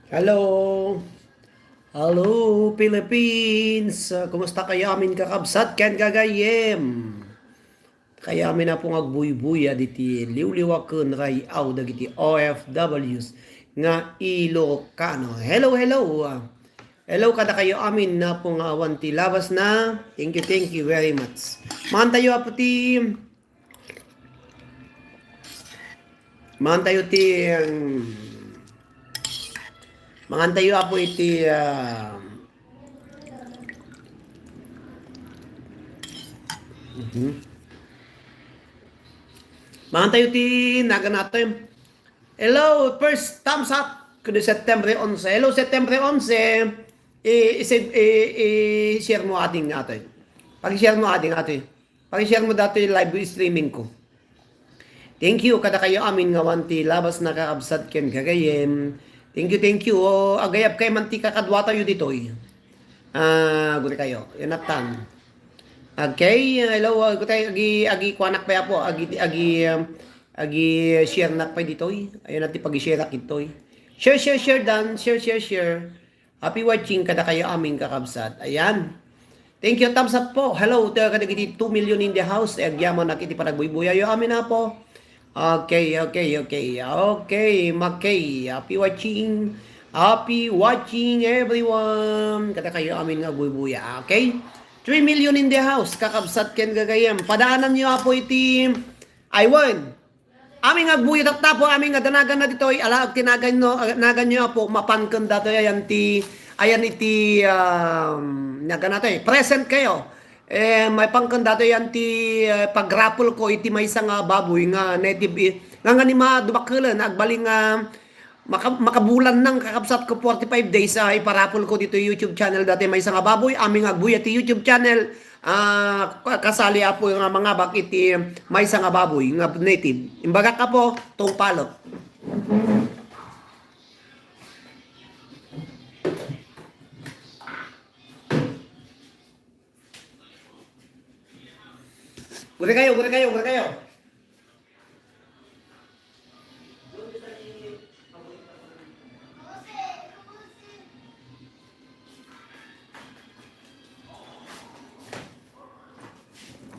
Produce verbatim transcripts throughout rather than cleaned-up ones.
Hello. Hello, Philippines. Ah, kumusta kayo amin kakabsat ken gagayyem? Kayo amin a pong agbuybuya diti liwliwaken ray-aw dagiti O F Ws nga Ilocano. Hello, hello. Ah, hello kada kayo amin na pong awan ti labas na. Thank you, thank you very much. Mantayo apo ti Mantayo ti, um, mangantayo apo iti, ah, mhm. Mangantayo ti nagan natin. Hello, first thumbs up. Kundi September onse. Hello, September onse. I, i, i, i-share mo ading atoy. Pag-share mo ading atoy. Pag-share mo datoy live streaming ko. Thank you kada kayo amin nga awan ti labas na kakabsat ken gagayyem. Thank you, thank you. O, agayab kay man ti kakadwa tayo ditoy. Ah, guri kayo. Jonathan. Okay, hello, ah, guri kayo. Agi, agi, kuanak pa apo. Agi, agi, um, agi, share nak pa ditoy. Ayan, ati pag-share ak ditoy. Share, share, share, dan. Share, share, share. Happy watching kada kayo amin kakabsat. Ayan. Thank you, thumbs up po. Hello, ta kadagiti two million in the house. Eh, agyamanak iti panagbuybuyayyo amin, apo. Okay, okay, okay. Okay, makay. Happy watching. Happy watching, everyone. Kada kayo amin nga buybuya. Okay? Three million in the house. Kakabsat ken gagayyem. Padaananyo, apo, iti aywan. Amin nga agbuya tatta apo, amin nga danagan na ditoy, ala, agtinagan no, nagan nyo apo, mapanken datoy, ayan ti, ayan iti, um, nagan nato, eh, present kayo. Eh, mapanken datoy, ayan ti, eh, pag-raffle ko, iti maysa nga baboy nga native, eh, nga, nga ni madubakkelen, agbaling nga maka-, makabulan nang kakabsat ko forty-five days, ah, ipa-raffle ko ditoy YouTube channel datoy, maysa nga baboy, amin nga agbuya ti YouTube channel, Ah, ka-, kasali apo nga mangabak iti maysa nga baboy nga native. Imbagak apo, tungpalek. Guri kayo, guri kayo, guri kayo.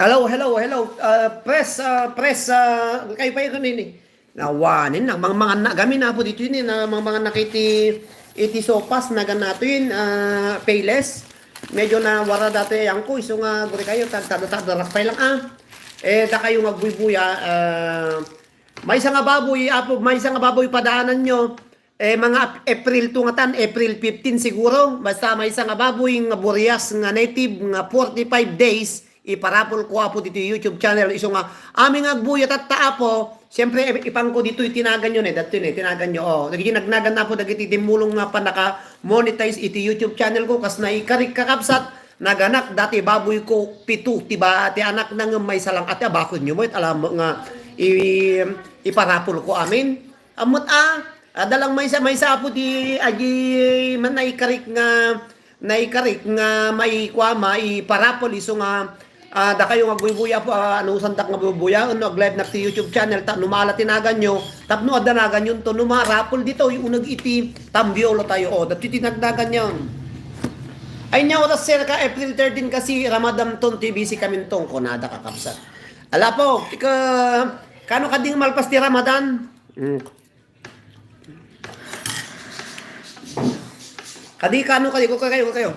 Hello, hello, hello. Ah, press, ah, press, ah, kayo pa yun, ini. Nawanin, nagmangmangan na gamin apo dito yun, eh, nagmangmangan na kay iti, iti sopas, nagan nato yun, ah, Payless. Medyo nawara dati yan ko, iso nga, guri kayo, tag-, tag-, tag-, tagdarak pa lang, ah. Eh, da kayo magbuybuya, ah, maysa nga baboy, apo, maysa nga baboy padaanan nyo. Eh, mga Ap-, April two nga tan, April fifteen siguro. Basta maysa nga baboy nga burias nga native nga forty-five days, iparapol ko apo dito YouTube channel. Iso nga, amin nga agbuya tatta apo, siyempre, ip-, ipan ko dito itinagan nyo, eh. Dati, eh, tinagan nyo, oh. Dagiti nagnagan na apo, dagiti dimulong nga panaka-monetize iti YouTube channel ko, kas naikarik kakabsat, naganak dati baboy ko, pito, ti ba, ti anak na nga maysa lang, ati abaken nyo, mo, it alam nga, i-, iparapol ko amin. Ammot a, adda lang maysa, maysa apo ti agi man naikarik nga, naikarik nga maikua, maiparapol iso nga, ah, dakayo nga agbuybuya apo, ah, anusandak nga buybuyaen no ag-live nak ti YouTube channel ta no mala ti naganyo, tapno adda naganyo to no marapol ditoy uneg iti tambiolo tayo, o, datoy ti nagnaganyon. Ay, nia oras, sir, ka April thirteen kasi Ramadan ton, ti busy kami ton, kunada kakabsat. Ala po, ika, kano kading malpas ti Ramadan? Mm. Kadi kano, kadi ko kayo, kayo.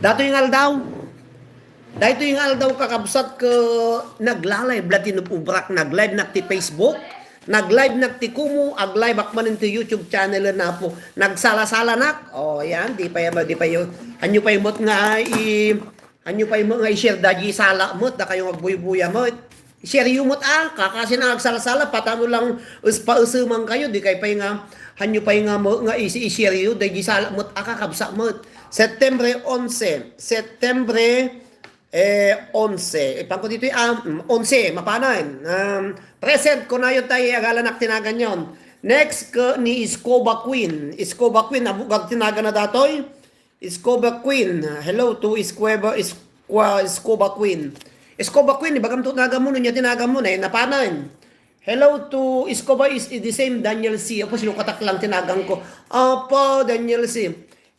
Datoy nga aldaw. Daytoy nga aldaw, kakabsat, ko nagla-live la ti nag-ubrak, nag-live nak ti Facebook, nag-live nak ti Kumu, ag-live ak manen ti YouTube channel na po. Nagsala-sala nak. Oh, yan, di pa yan, di pa yun. Anyo pa yun nga i-, Anyo pay met nga i-share dagiti sala met, dakayo nga agbuybuya met. I-share yo met a, kakasin a agsala-sala, patano lang es-, paeseman kayo, di kay pay nga, anyo pay nga met nga isi-, i-share yo, dagiti sala met a kakabsat met. September onse, September, eh, onse. Ipan ko ditoy, ah, mm, onse, mapanan. Um, present, kunayon tayo, agalanak tinagan yon. Next, ko ni Escoba Queen. Escoba Queen, abugag tinagan na datoy. Scuba Queen. Hello to Scuba, Squa-, Scuba Queen. Escoba Queen, ibagam to tinagan mo, no niya tinagan mo, na, napanan. Hello to Escoba is the same Daniel C. Apo, sinukatak lang tinagan ko. Apo, Daniel C.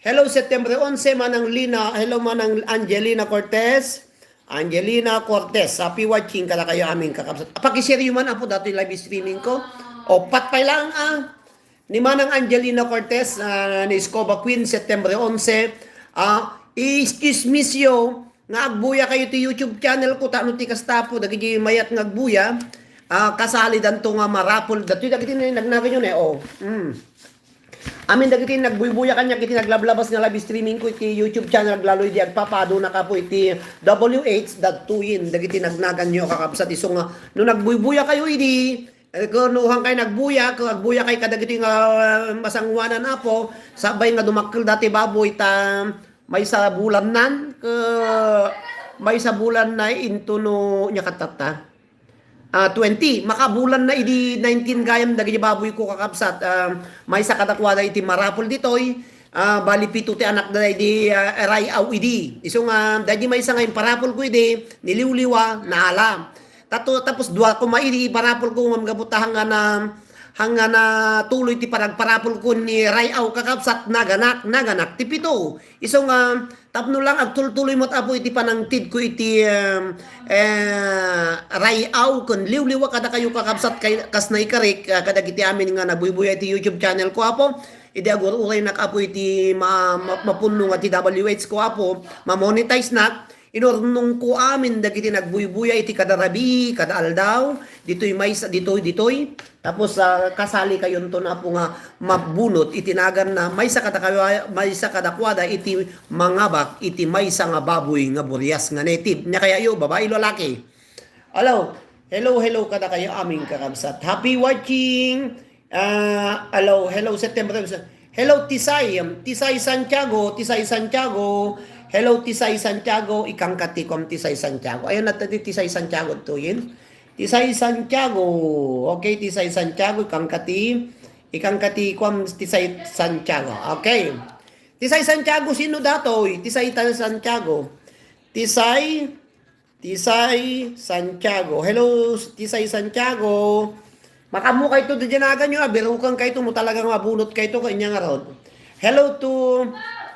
Hello, September onse, Manang Lina. Hello, Manang Angelina Cortez. Angelina Cortez, happy watching kada kayo aming kakabsat. Pakishare man apo dati live streaming ko. O, patpay lang, ah. Ni Manang Angelina Cortez, ah, ni Escoba Queen, September onse. Ah, excuse me, siyo, nga agbuya kayo ti YouTube channel ko, tano ti kastapo, dagiti mayat nga agbuya, ah, kasali danto nga marapol. Datoy dagiti nagnagan yun eh, oh. Mm. Amin dagiti nagbuybuya kaniak iti naglablabas nga live streaming ko iti YouTube channel, aglalo idi agpapado na kapo iti W H dagtoyen dagiti nagnagan yo kakabsat. Isu nga no nagbuybuya kayo idi, eh, kung nuhan kayo nagbuya, kung agbuya kayo kadagiti nga, ah, masanguanan apo, sabay nga dumakkel dati baboy ta maysa bulan nan, ke maysa bulan na into no nya katatta. Ah, twenty, makabulan na idi nineteen gayam dagiti baboy ko kakabsat. Ah, maysa kadakuada iti marapol ditoy. Ah, bali pito ti anak da idi, ah, Ray-aw idi. Isu nga, dagiti maysa nga imparapol ko idi, niliwliwa, naala. Tato, tapos dua koma idi iparapol ko ngam gapu ta hangana, hangana tuloy ti panagparapol ko ni Ray-aw kakabsat, naganak, naganak ti pito. Isu nga, tapno lang agtultuloy met apo iti panangtid ko iti, em, eh, Ray-aw ken liwliwa kada kayo kakabsat kay, kas naikarik, ah, kadagiti amin nga nabuybuya iti YouTube channel ko apo. Idi agur-uraynak apo iti ma-, ma-, mapunno nga ti W H ko apo, ma-monetize nak. Inurnong ko amin dagiti nagbuybuya iti kada rabii, kada aldaw, ditoy maysa, ditoy, ditoy. Tapos, ah, kasali kayonton apo nga mabunot iti naganna, maysa kada kayo, maysa kadakuada iti mangabak iti maysa nga baboy nga burias nga native. Nya kayayo, babae, lalaki? Hello. Hello, hello kada kayo aming kakabsat. Happy watching. Ah, hello, hello, September. Hello, Tisay. Tisay Santiago, Tisay Santiago. Hello, Tisay Santiago. Ikang katikom, Tisay Santiago. Ayan na tadi, Tisay Santiago tuyin. Tisay Santiago. Okay, Tisay Santiago, ikang kati, ikang kati kuan, Tisay Santiago. Okay. Tisay Santiago, sino datoy? Tisay ta-, Santiago. Tisay, Tisay Santiago. Hello, Tisay Santiago. Makamu kayto, di dyan agan nyo, ah, birukan kayto, mo talagang mabunot kayto, kanya nga raw. Hello to,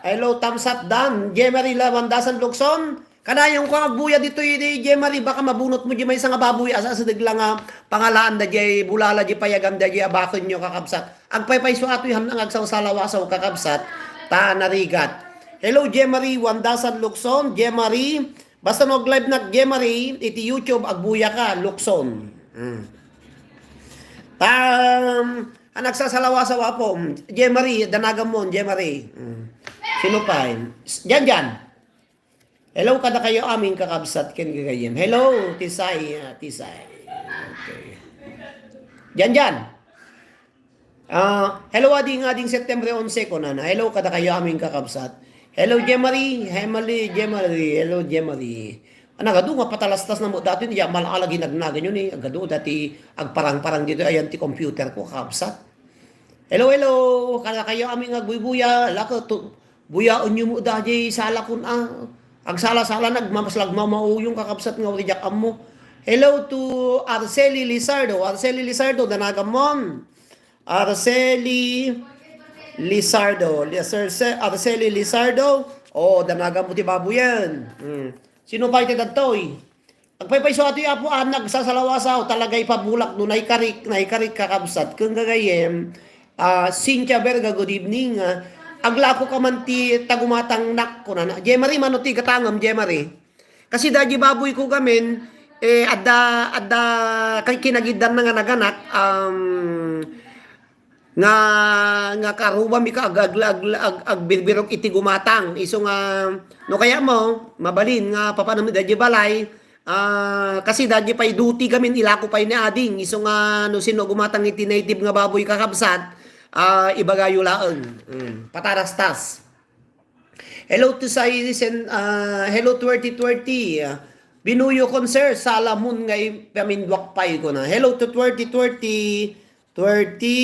hello, Tamsat Dan, Jemery Labandasan Lukson. Kanayon ko agbuya ditoy di Jemari, baka mabunot mo di maysa nga baboy, asa-, asideg lang nga pangalaan da jay bulala di payagam da jay abaken nyo, kakabsat. Agpaypayso atoy han nga agsawsalawasaw, kakabsat. Ta narigat. Hello, Jemari, Wandasan Lukson, Jemari. Basta no ag-live nak Jemari, iti YouTube, agbuya ka, Lukson. Mm. Ta, ang agsasalawasaw apo, Jemari, danagan mo, Jemari. Mm. Sino pa? Diyan, diyan. Hello, kada kayo aming kakabsat ken gagayem. Hello, Tisay, ah, Tisay. Okay. Diyan, diyan. Ah, hello, ading, ading September onse, kunana. Hello, kada kayo aming kakabsat. Hello, Jemari. Hello, Jemari. Hello, Jemari. Nagadu nga patalastas na mo dati, ya, malalag hinagnagan yun eh. Agadu dati agparang-parang dito, ayan ti computer ko, kakabsat. Hello, hello. Kada kayo aming agbuybuya. Lako, tu-, Buyaen yo mo daydiay salakon, ah. Agsala-sala, nagmamaslag mamauyong kakabsat nga uri diak ammo. Hello to Arceli Lizardo. Arceli Lizardo, danagan mo. Arceli Lizardo. Li-, Arce-, Arceli Lizardo. Oh, danagan mo ti baboyen. Hmm. Sino pa iti dadtoy? Agpaypayso atoy, Apo, a, nagsasalawasaw, talagay pabulak no naikarik, naikarik, kakabsat. Ken gagayem, ah, Cynthia Berga, good evening. Ah, aglako ka man ti tagumatangnak, kunana. Jemari, mano ti gatangem, Jemari? Kasi daydi baboy ko gamin, eh, adda, adda, kay kinagiddan na nga naganak, um, nga, nga karubam ika ag-, ag-, ag-, ag-, agbirbirok iti gumatang. Isu nga, no kaya mo, mabalin nga papanam daydi balay, ah, kasi daydi pay duty gamin, ilako pay ni ading. Isu nga, no sino gumatang iti native nga baboy kakabsat, ah, ibagayo laeng. Mm, patarastas. Hello to Cyrus and, ah, hello twenty twenty. Ah, binuyo kon, sir, salamon nga i-, paminduak pay ko na. Hello to twenty twenty, twenty.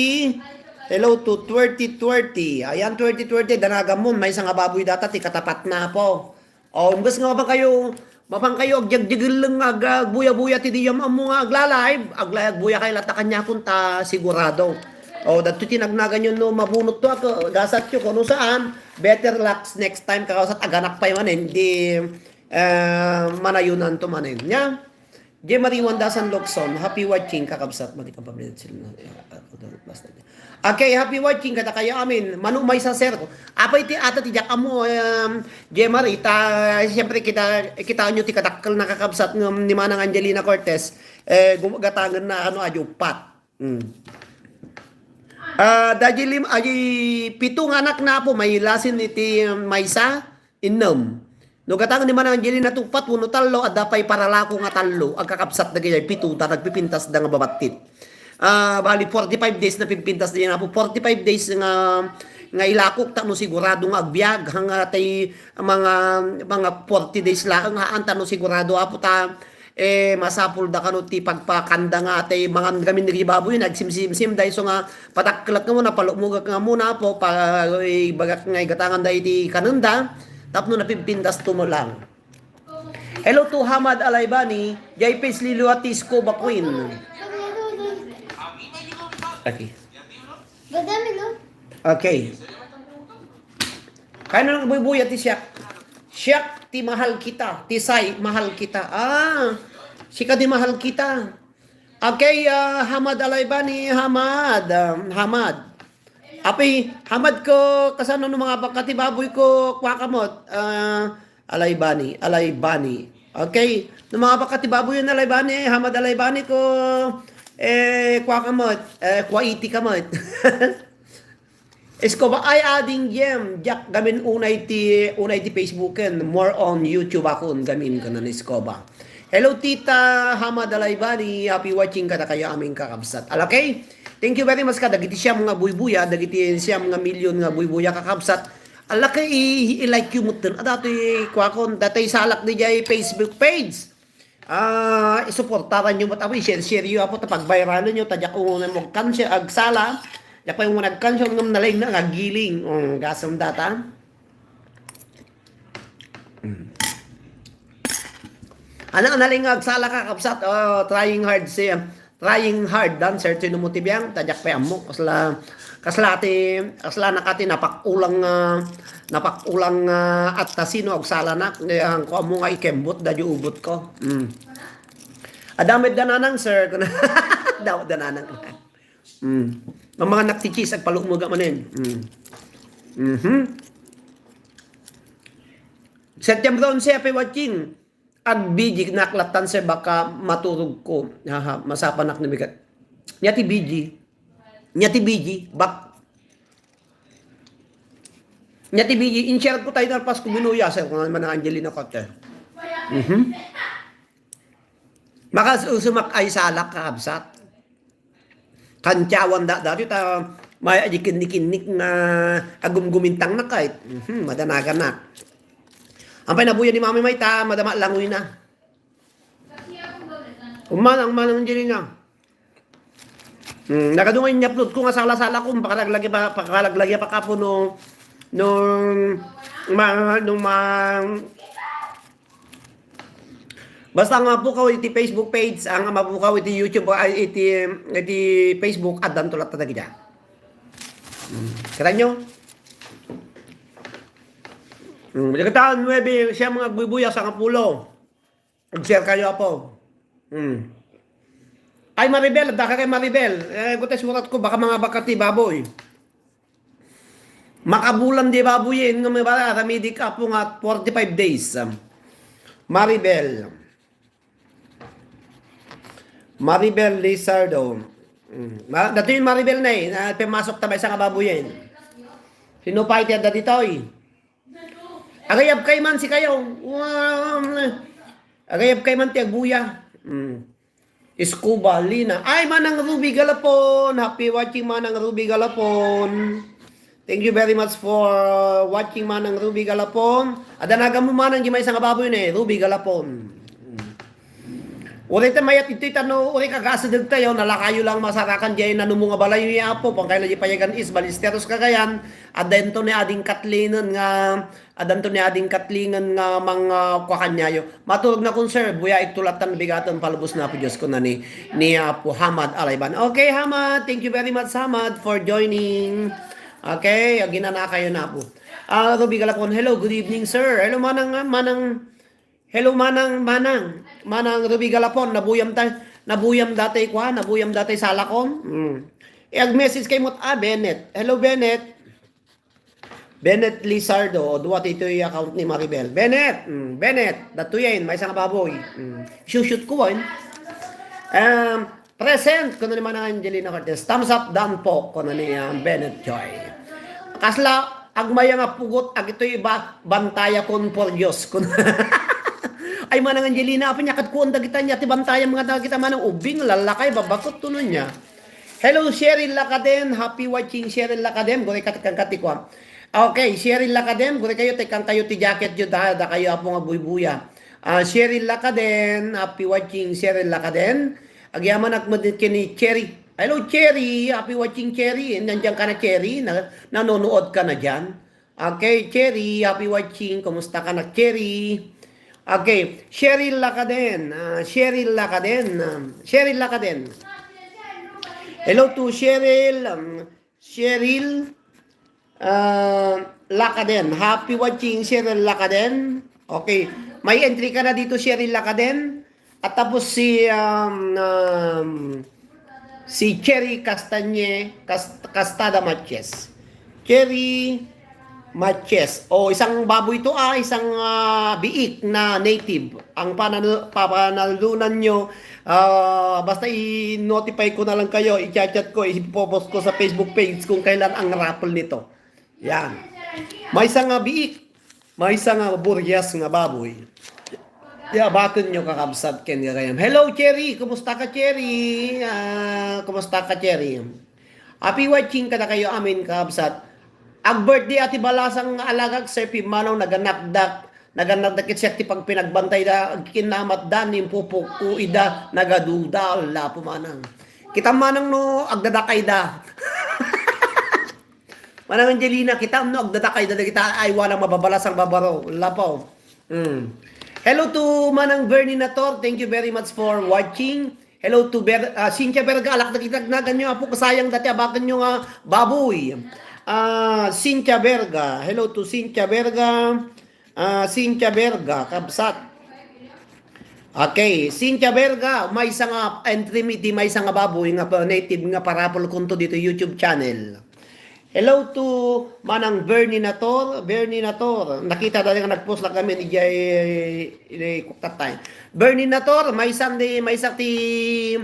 Hello to twenty twenty. Ayan, twenty twenty, danagan mo, maysa nga baboy data, ti katapat na po. O, imbes nga ba kayo, Mapankayo agjagjageleng nga ag-, agbuya-buya ti diyam ammo nga agla-live, agla-, agbuya kay latta kaniakon ta sigurado. O, dagtoy ti nagnaganyo no mabunot to, ak-, gasatyo kuno saan, better luck next time, kakabsat, aganak pay manen, di, eh, manayunan to manen. Nya? Jemari Wandasan Locson, happy watching, kakabsat, magitang pamilya sila. Okay, happy watching kadakayo amin. Mano maysa, sir. Apay ti ata ti diak ammo, em, Jemari, ta, siyempre, kita, kitaenyo ti kadakkel nga kakabsat nga ni Manang Angelina Cortez, eh, gum-, gatangenna, ano, adi uppat. Mm. Ah, daji lim-, adi pito nga anak na apo, mailasin iti maysa, innem. No gatangen ni Manang Angelina ti uppat wenno tallo, adda pay paralako nga tallo, agkakabsat dagiti pito, ta nagpipintasda nga babattit. Ah, bali, forty-five days na pipintas di apo. Forty-five days nga, nga ilakok, ta no sigurado nga agbiag, nga tay mga, mga forty days laeng, haan, ta no sigurado, apo, ta, eh, masapulda kano ti pagpakanda nga atay mga gamin dagiti baboy, nagsimsimsim, dayso nga padakkelek nga muna, palukmogek nga muna, apo, pa, ibagak nga igatanganda iti kanenda, tapno napipintas to lang. Hello to Hamad Alaibani, jay page lilua ti Scuba Queen. Okay. Madami, no? Okay. Kano nang buybuya ti siak? Siak ti mahal kita, ti say mahal kita. Ah, sika di mahal kita. Okay, ah, Hamad Alaibani, Hamad, ah, Hamad. Api, Hamad ko, kasano no mga baka ti baboy ko, kuwakamot, ah, Alaibani, Alaibani. Okay, no mga baka ti baboy yun, Alaibani, Hamad Alaibani ko, eh, kuwakamot, eh, kuwaiti kamot. Isko ba ay ading gem, diak gamin unay ti, unay ti Facebooken, more on YouTube akon gamin kanan Isko ba. Hello, Tita Hamad Alaibani. Happy watching kadakayo amin kakabsat. Alakay, thank you very much kadagiti siam nga buybuya, dagiti siam nga million nga buybuya kakabsat. Alakay, i-, i-like yo metten. Adatoy kuakon, datay salak di jay Facebook page. Ah, isuportaran yo met, apo, i-share-share yo, apo, ta pagviralen yo, ta diak unay mo agkansiyo, agsala. Diak pay unay agkansiyo, ngem nalaing na, aggiling. Mm, gasem data. Mm. Anak, nalaing nga agsala kakabsat, oh, trying hard si, trying hard, dancer, sino mo ti biang, ta diak pay ammo, kasla, kasla ti, kasla na kati napakulang, ah, napakulang, ah, at ta sino agsala na, eh, ang ko ammo nga ikembot, da di ubot ko. Mm. Adamit da nanang, sir, kuna, daw da nanang. Mm. Ang mga naktichis, agpalukmog manen. Mm. Mhm. September onse, happy watching. Ag B G, naklattan, sir, baka maturog ko. Haha, masapanak na bigat. Nya ti B G. Nya ti B G, bak-, nya ti B G, in-share ko tayo ng Pasko Binuya, sir, kung ano man ang Angelina Cotter. Mhm. Makasusumak ay salak, kakabsat. Kantiawan da, dati ta, may adi kinnik-kinnik nga agumgumintang na kahit. Mhm, madanaganak. Ampay nabuya ni Mami May ta, madama langoy na. Umanang, manang diri na. Hmm, nakadungan in-upload ko nga sala-sala ko, pakalaglagi pa, pakalaglagi pa kapo no, no, ma, no, ma, basta nga pukaw iti Facebook page, ang mapukaw iti YouTube, ay, iti, iti Facebook, addan to latta dagita. Hmm, kita nyo? Hmm, dagita, nuebe, siya mga agbuybuyas, sangapulo. Ag-share kayo, apo. Hmm. Ay, Maribel, adda ka kay Maribel. Eh, gutay surat ko, baka mga baka ti baboy. Makabulan di baboy yun, nga may bara, aramidi ka po nga forty-five days. Maribel. Maribel Lizardo. Hmm. Ma-, dati yung Maribel na eh, na pimasok tabay sa kababoy yun. Sino pa iti adda ditoy? Agayab kay man si kayo. Wow. Agayab kay man ti agbuya. Mm. Escoba, Lina. Ay, Manang Ruby Galapon. Happy watching, Manang Ruby Galapon. Thank you very much for watching, Manang Ruby Galapon. Adda nagam mo, Manang, di may isang baboy na eh. Ruby Galapon. Mm. Uray ta mayat iti tano, uray kagasadeg tayo, nalakayo lang masarakan diay nanumo nga balay ni Apo, pangkayla di payagan is, Ballesteros, Cagayan, adda ento ni Ading Kathleen nga, adda ento ni Ading Kathleen nga mang, ah, kuakanyayo. Maturog na kun, sir, buya itulatan bigaton palubos na po Diyos ko na ni, ni Apo Hamad Alayban. Okay, Hamad, thank you very much, Hamad, for joining. Okay, aginana kayo na po. Ah, Ruby Galapon, hello, good evening, sir. Hello, manang, manang, Hello, Manang, Manang. Manang Ruby Galapon, nabuyam tay, nabuyam datay kwa, nabuyam datay salakon. Mm. E, ag-message kay mo, ah, Bennett. Hello, Bennett. Bennett Lizardo, o, dua ti itoy account ni Maribel. Bennett, mm, Bennett, datoyen, maysa nga baboy. Mm. Shoot ko, eh. Um, Present, kuno ni Manang Angelina Cortez. Thumbs up, done po, kuno ni, ah, Bennett Joy. Kasla, agmaya nga pugot, agitoy iba, bantaya kon por Dios. Kun-, ay, Manang Angelina, apin niya, kadkuan dagita niya, ti bantaya mga dagita, manang ubing, lalakay, babakot, tuno niya. Hello, Cheryl Lakaden. Happy watching, Cheryl Lakaden. Guri kat-, kan katikwa. Okay, Cheryl Lakaden. Guri kayo, tekang kayo, ti jacket yo, da, da kayo, apo nga buybuya. Ah, Cheryl Lakaden. Happy watching, Cheryl Lakaden. Agyamanak met ken ni Cherry. Hello, Cherry. Happy watching, Cherry. Nandiyan ka na, Cherry? Na, nanonood ka na dyan? Okay, Cherry. Happy watching. Kumusta ka na, Cherry? Okay, Cheryl Lakaden. Ah, Cheryl Lakaden. Ah, Cheryl Lakaden. Hello to Cheryl. Um, Cheryl, ah, Lakaden. Happy watching, Cheryl Lakaden. Okay. May entry ka na dito, Cheryl Lakaden. At tapos si, um, um, si Cherry Castañe, Cas-, Castada Matches. Cherry Matches. O, isang baboy to, ah, isang, ah, biik na native. Ang panal-, papanalunan nyo, ah, basta i-notify ko na lang kayo, i-chat-chat ko, ipopost ko sa Facebook page kung kailan ang raffle nito. Yan. Maysa nga biik, maysa nga burias nga baboy. Ya, baton nyo, kakabsat, ken gagayam. Hello, Cherry! Kumusta ka, Cherry? Ah, kumusta ka, Cherry? Happy watching kada kayo amin, kakabsat. Ag-birthday a ti balasang nga alagak, Sir Pimanaw, naganakdak, naganakdak ket siak ti pagpinagbantay da, agkinamat da, ni pupuk-o ida, nagaduda, ala, pumanang. Kita manang no, agdadakay da. Manang Angelina, kita no, agdadakay da, kita ay wala mababalasang babaro, lapaw. Mm. Hello to Manang Bernie Nator. Thank you very much for watching. Hello to Ber-, ah, Cynthia Berga. Alak na kita na ganyo, apo, kasayang dati abakan nyo nga baboy. Ah, Cynthia Berga. Hello to Cynthia Berga. Ah, Cynthia Berga, kabsat. Okay, Cynthia Berga, maysa nga entry mi, di maysa nga baboy nga pa-, native nga parapol kunto dito YouTube channel. Hello to Manang Bernie Nator. Bernie Nator. Nakita da nga nag-post na kami ni Jay, ni Kuktatay. Bernie Nator, maysa di, maysa ti,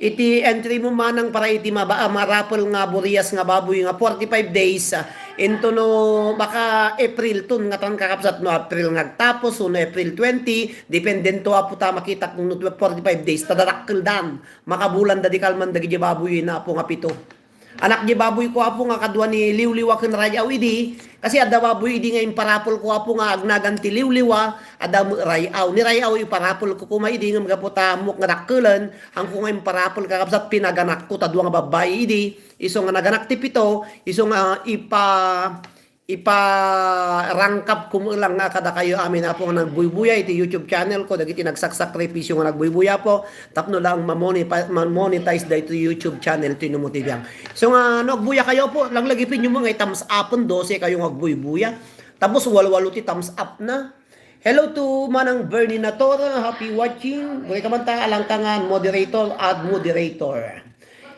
iti entry mo manang para iti maba-, ah, marapol nga burias nga baboy nga forty-five days, ah, into no, baka April to, nga tan kakabsat no April nga agtapos, uno April twenty, depende to apo ta makita kung no forty-five days, tadadakkel dan, makabulan da di kalman dagiti baboy na apo nga pito. Anak di baboy ko, apo, nga kadua ni Liwliwa ken Rayaw idi. Kasi adda baboy idi nga imparapol ko, apo, nga agnagan ti Liwliwa, adda met Rayaw. Ni Rayaw iparapol ko kuma idi ngem gapu ta ammok nga dakkelen, hanko nga imparapol kakabsat pinaganakko ta dua nga babbai idi. Isu nga naganak ti pito, isu nga ipa-, iparangkap ko met lang nga kadakayo amin, apo, nga nagbuybuya iti YouTube channel ko, dagiti nagsasakripisyo nga nagbuybuya, apo, tapno lang mamoni-, pa-, ma-monetize daytoy YouTube channel ti Numo T V ang. So nga, no, agbuya kayo, apo, laglagipen nyo mo nga i-thumbs up-en, dose kayo nga agbuybuya. Tapos, walwalo ti thumbs up na. Hello to Manang Bernie Nator, happy watching. Guri ka man ta, alang ka nga moderator, add moderator.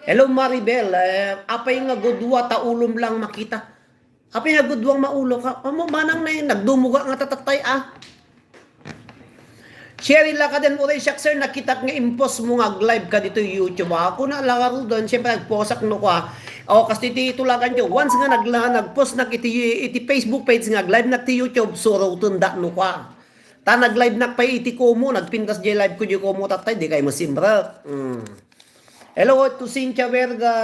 Hello, Maribel. Eh, apay nga gudua ta ulom lang makita? Apay nga gudua nga maulo ka? Amo, manang na yun, nagdumuga nga tatatay, ah. Cheryl Lakaden, uray siak, sir, nakitak nga impos mo nga ag-live ka dito YouTube, ah. Ako na, langarudan, siyempre, nagposak no ko, ah. O, kasi ti itulagan ko, once nga nagla-, nagpost nak iti, iti Facebook page nga ag-live nak ti YouTube, suruten da no ko, ah. Ta nag-live nak pay iti Kumu, nagpintas jay live ko jay Kumu, tatay, di kayo masimrek. Mm. Hello to Cynthia Berga.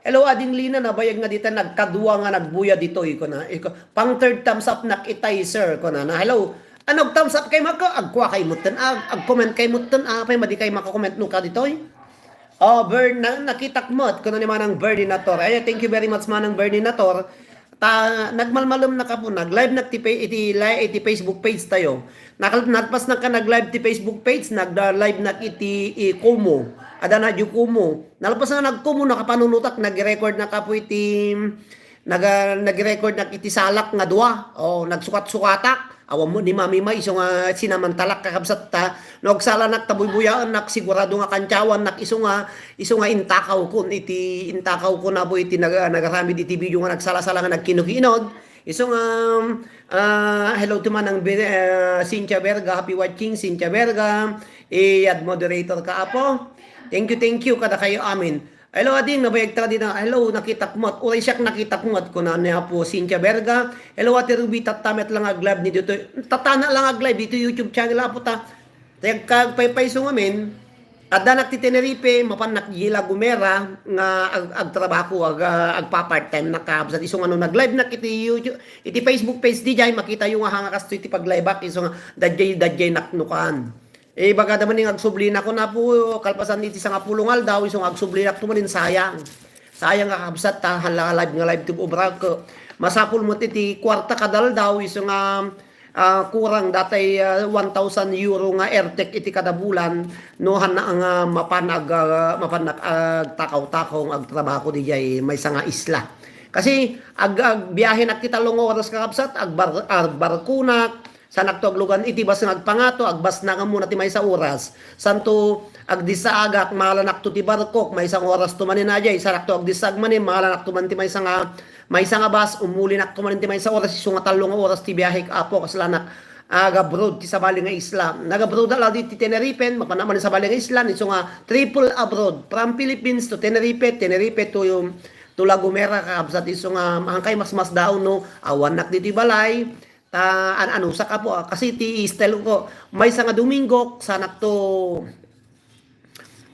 Hello, Ading Lina, nabayag nga dita nagkadua nga nagbuya ditoy, kuna. Iko, pang third thumbs up nak itay, sir, kuna na. Hello, Ano, thumbs up kay maka, agkua kay mutten, ag, ag-comment kay mutten, apay madi kay maka-comment no ka ditoy? Oh, Bern, na, nakitak met, kuno ni Manang Bernie Nator. Ay, thank you very much, Manang Bernie Nator. Ta, nagmalmalem na ka po, nag-live nak ti, pa- iti, li- iti Facebook page tayo. Nakal-, nagpas na ka nag-live ti Facebook page, nag-live nak iti, i, Kumu. Ada na di Kumu. Nalpas na nag-Kumu, nakapanunutak, nag-record na ka po iti, naga, nag-record nak iti salak nga dua. Oh, nagsukat-sukatak. Awan mo ni Mami May, isu nga sinamantalak kakabsat ta. No agsalanak ta buybuyaennak, sigurado nga kantyawannak, isu nga, isu nga intakaw kun iti, intakaw kun apo iti nag-, nagaramid iti video nga nagsalasala nga nagkinukiinod. Isu nga, ah, hello to Manang Be-, ah, Cynthia Berga, happy watching, Cynthia Berga. I-add moderator ka, apo. Thank you, thank you, kada kayo amin. Hello, ading, nabayag ta dina. Hello, nakitak met. Uray siak nakitak met, kuna ni Apo Cynthia Berga. Hello, Ate Ruby, tatta met lang ag-live ni ditoy. Tattana lang ag-live ditoy YouTube channel, Apo ta. Tay agkagpaypayso ngamin, addanak ti Tenerife, mapannak di La Gomera, nga ag-, agtrabaho, ag-, ah, agpa-part-time nak kabsat. Isu nga no nag-live nak iti YouTube, iti Facebook page di jay, makita yo nga hanga kastoy ti pag-live ak, isu nga dadjay, dadjay nak nukan. Eh, bagada man nga agsublina ko na po, kalpasan iti sangapulo nga aldaw, isu nga agsublinak to manin sayang. Sayang nga kabsat ta, hala, live nga live ti obrak. Masapul met iti kuarta kada aldaw, isu nga, ah, kurang datay, ah, one thousand euro nga airtech iti kada bulan, no, hanna nga mapan ag-, ah, mapan ag-, agtakaw-takaw nga agtrabaho di jay maysa nga isla. Kasi ag-, agbiahenak ti tallo nga oras kakabsat, agbar-, agbarkonak, Sanak to aglugan iti bas nga agpangato, agbasnakam muna ti maysa oras. Santo agdissaagak, maalanak to ti barkok, maysa nga oras to manen a jay, sanak to agdissaag manen, maalanak to man ti maysa nga, maysa nga bas, umulinak to manen ti maysa oras, isu nga tallo nga oras ti biahek, Apo, kaslanak. Agabroad ti sabali nga isla. Nagabroad la di ti Tenerife, mapanna manen sabali nga isla, isu nga triple abroad. From Philippines to Tenerife, Tenerife to, to La Gomera, kakabsat isu nga, angkay mas mas daw, no? Awannak ditoy balay. Ta, an-, anusak, Apo, ah, kasi ti style ko, maysa nga Domingo, sanak to,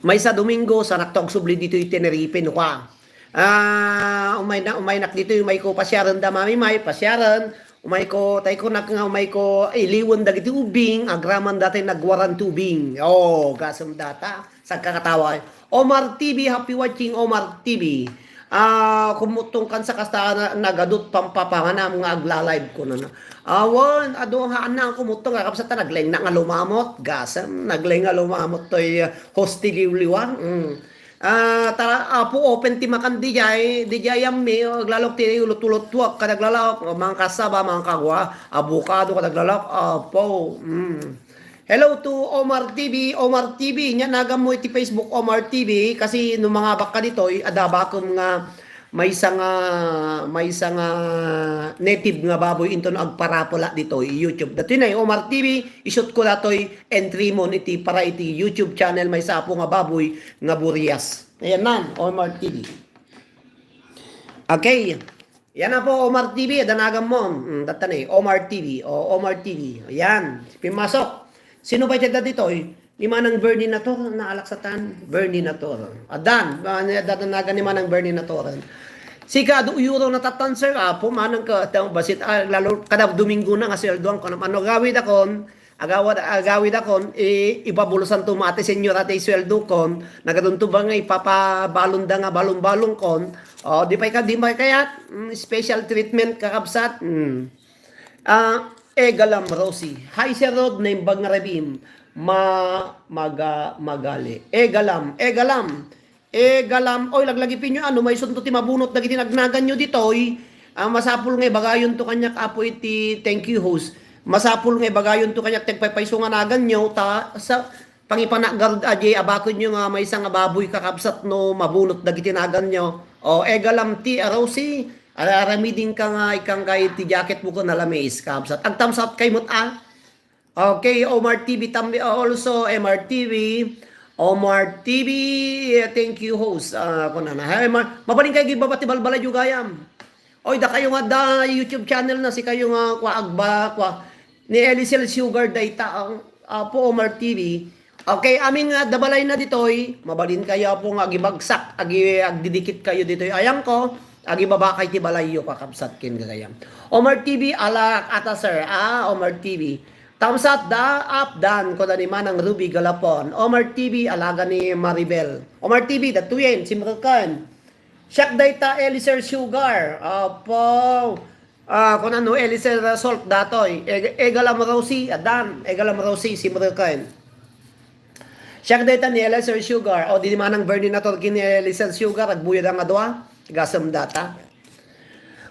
maysa Domingo, sanak to agsubli ditoy Tenerife, no ka. Ah, umay na, umaynak ditoy, umay ko pasiaren da Mami May, pasiaren, umay ko, tay ko nak nga, umay ko iliwen dagiti ubing, agraman datay nagwaran ti ubing. Oh, gasem data. Sagkakatawa. Omar T V, happy watching, Omar T V. Ah, kumuttong kan sa kasta na, nagadut pampapanganam nga agla-live ko na. Awan, adu nga haan na ang kumuttong, kakabsat ta nagleng na nga lumamot, gasem, nagleng nga lumamot toy, ah, host ti liwliwa. Mm. Ah, tara, Apo, open ti makan di jay, di jay ammi, aglalok ti ulot-ulot tuak, kadaglalok, mangkasaba, mangkagwa, abukado, kadaglalok, Apo. Mm. Hello to Omar T V. Omar T V, nia nagam mo iti Facebook, Omar T V, kasi no mangabak ka ditoy, adda bakem nga maysa nga, maysa nga native nga baboy inton agparapela ditoy YouTube. Datoy na, Omar T V, isut ko datoy entry mo iti para iti YouTube channel, maysa apo nga baboy nga burias. Ayan na, Omar T V. Okay. Yan na po, Omar T V, danagan mo. Mm, datan eh, Omar T V. O, Omar T V. Ayan, pimasok. Sino ba iti ditoy? Ni Manang Bernie Nator, naalaksatan. Bernie Nator. Adan, ah, ni, dadanagan ni Manang Bernie Nator. Sika, adu euro na tatan, sir. Apo, manang ka, ta-, basit, ah, lalo, kada Domingo na nga sweldoan ko. Ano gawid akon? Agawad, agawid akon, i-, ibabulosan to mati, senyor, ati, sweldo kon. Nagadunto ba nga ipapabalon da nga balon-balon kon? O, di pay ka, di pay kayat? Mm, special treatment, kakabsat. Mm. Ah, Egalam Rosie. Hi, Sir Rod, naimbag nga rabim. Ma-, maga-, magali. Egalam, Egalam. Egalam, oy, laglagipinyo, ano, maysunto ti mabunot dagiti nagnaganyo ditoy. Ah, masapul nga ibagayonto kaniak, Apo, iti, thank you, host. Masapul nga ibagayonto kaniak ti agpaypayso nga naganyo, ta, sa, Pangipanaggarud a jay, abakenyo nga maysa nga baboy, kakabsat, no mabunot dagiti naganyo. O, Egalam ti Rosie, ara-, aramidin ka nga ikkan kay ti jacket mo ko nalamis, kabsat. Ag-thumbs up kay met, ah. Okay, Omar T V tambi, ah, also, M R T V. Omar T V, eh, thank you, host. Ah, kunana. Hi, Mar-, mabalin kay gibaba ti balbalayyo gayam. Oy, dakayo nga da YouTube channel na, sikayo nga kua agba, kua. Ni Elisel Sugar dayta, ang Apo Omar T V. Okay, amin nga adda balay na ditoy, mabalin kayo, Apo, nga agibagsak, agi-, agdidikit kayo ditoy. Ayang ko, agibaba kay ti balayyo, kakabsat ken gagayam. Omar T V, ala, ata, sir. Ah, Omar T V. Thumbs up da, up dan, kuna ni Manang Ruby Galapon. Omar T V, alaga ni Maribel. Omar T V, datoyen, simreken. Siak dayta, Eliser Sugar. Apo. Ah, kunano, Eliser Salt datoy. Eg-, Egalam Rosie, adan. Egalam Rosie, simreken. Siak dayta ni Eliser Sugar. O, di ni Manang Bernie Naturgi ni Eliser Sugar. Agbuyod nga dua. Gasem data.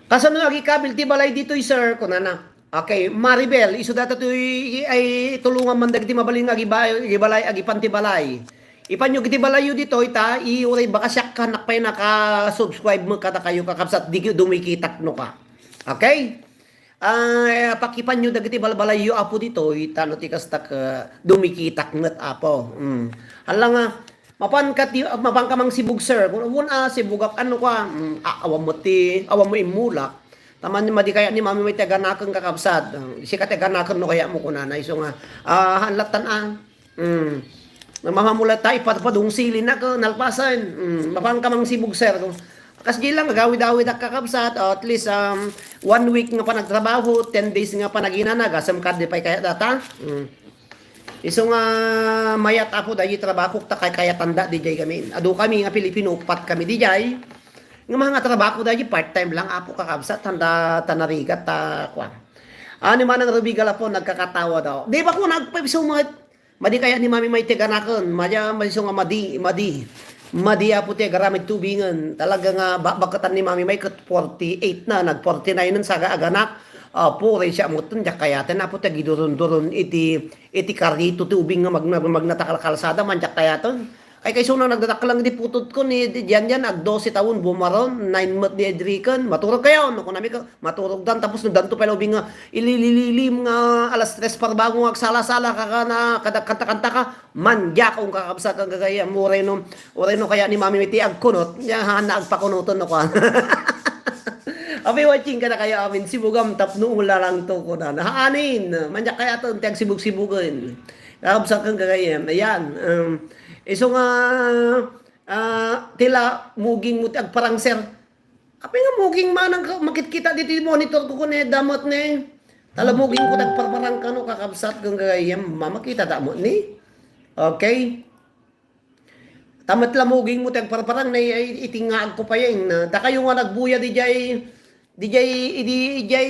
Kasano agikabil ti balay ditoy, sir? Kunana. Okay, Maribel, isu data toy ay tulongan man dagiti mabalin nga agiba-, agibalay, agipan ti balay. Ipanyo iti balayyo ditoy ta, i-, uray baka siak ka, nak pay naka-subscribe mo kadakayo, kakabsat, di dumikitak no ka. Okay? Ah, pakipanyo dagiti balbalayyo, Apo, ditoy, ta no ti kastak, ah, dumikitak met, Apo. Mm. Hala nga, mapan ka ti, mapan ka mang sibug, sir. Kun, kun, ah, sibugak, ano ka, mm, a-, awan mo ti, awan mo immulak. Taman madi kaya ni Mami May ti aganaken, kakabsat. Ah, sika ti aganaken no kaya mo kunana. Isu nga, ah, hanlatan, ah. Mm. Mamamula ta ipadpadong sili na ko, nalpasan. Mm. Mapan ka mang sibug, sir. Kas di lang, agawid-awid ak, kakabsat. O, at least, um, one week nga panagtrabaho, ten days nga panaginana, gasem ka, di pay kaya data. Mm. Isu nga mayat, Apo, dayi trabaho, ta kay kayatanda, di jay kami. Adu kami nga Pilipino, upat kami, di jay. Nga mga trabaho, dayi part-time lang, Apo, kakabsat, tanda, tanarigat, ta, kwan. Ano man ang Ruby Galapon, nagkakatawa daw. Di ba ko nagpapisumat? Madi kaya ni Mami May ti aganaken, madi, madi isu nga madi, madi. Madi, Apo, ti agaramid ti ubingen. Talaga nga ba-, bakatan ni Mami May ket forty-eight na, nag forty-nine na sa aganak. Apo, uray siak met, diak kayaten, Apo, ti agiduron-duron iti, iti karrito ti ubing nga mag-, mag-, magnatakalkalsada, man diak kayaten. Ay, kay isu nga nagdadakkel lang iti putod ko ni, di, diyan, diyan, ag dose taon, bumaron, nine month ni Edrican. Maturog kayo, no, kunami ka, maturog dan, tapos no, danto pay la ubing nga, ililililim nga alas tres parbango nga agsala-sala ka, ka na, kada kanta-kanta ka, man, diak, kung kakabsat ang gagayam, uray no, uray no kaya ni Mami May ti agkunot, nia, haan na agpakunoton, no, kuan. Abi, watching ka na kayo, amin, sibugam, tapno, ula lang to, kunan. Haanin, man, diak kayaten, ti agsibug-sibugen. Kakabsat kang gagayam. Ayan. Um, isu nga, ah, tila muging mo ti agparang, sir. Apay nga muging manang ka-, makitkita ditoy monitor ko, kun, eh, damat ne. Tala muging ko ti agparparang kano, kakabsat kang gagayam. Mamakita da mo ni. Okay. Tamat la muging mo ti agparparang na i-, iti nga agkupayen. Dakayo nga nagbuya di jay, di jay, idi, di jay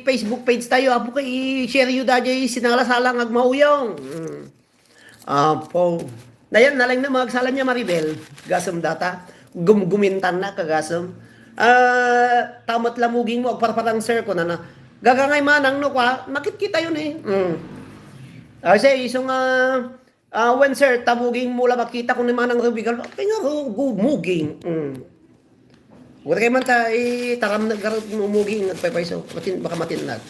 Facebook page tayo, Apo, kay i-share yu da jay sinala-sala nga agmauyong. Mm. Apo. Dayan, nalang na mga agsala niya, Maribel. Gasem data. Gumgumintan na, kagasem. Ah, tamat la muging mo agparparang, sir, kunana. Gagangay manang no, kwa, makitkita yun, eh. Mm. Ah, say, isu nga, Ah, when, sir, ta muging mo la makita ko ni Manang Rubigal, apay nga ru-, gu-, muging. Mm. Wala kayo man ta, itaram na garot mo muging, agpaypayso. Matin-, baka matinlag.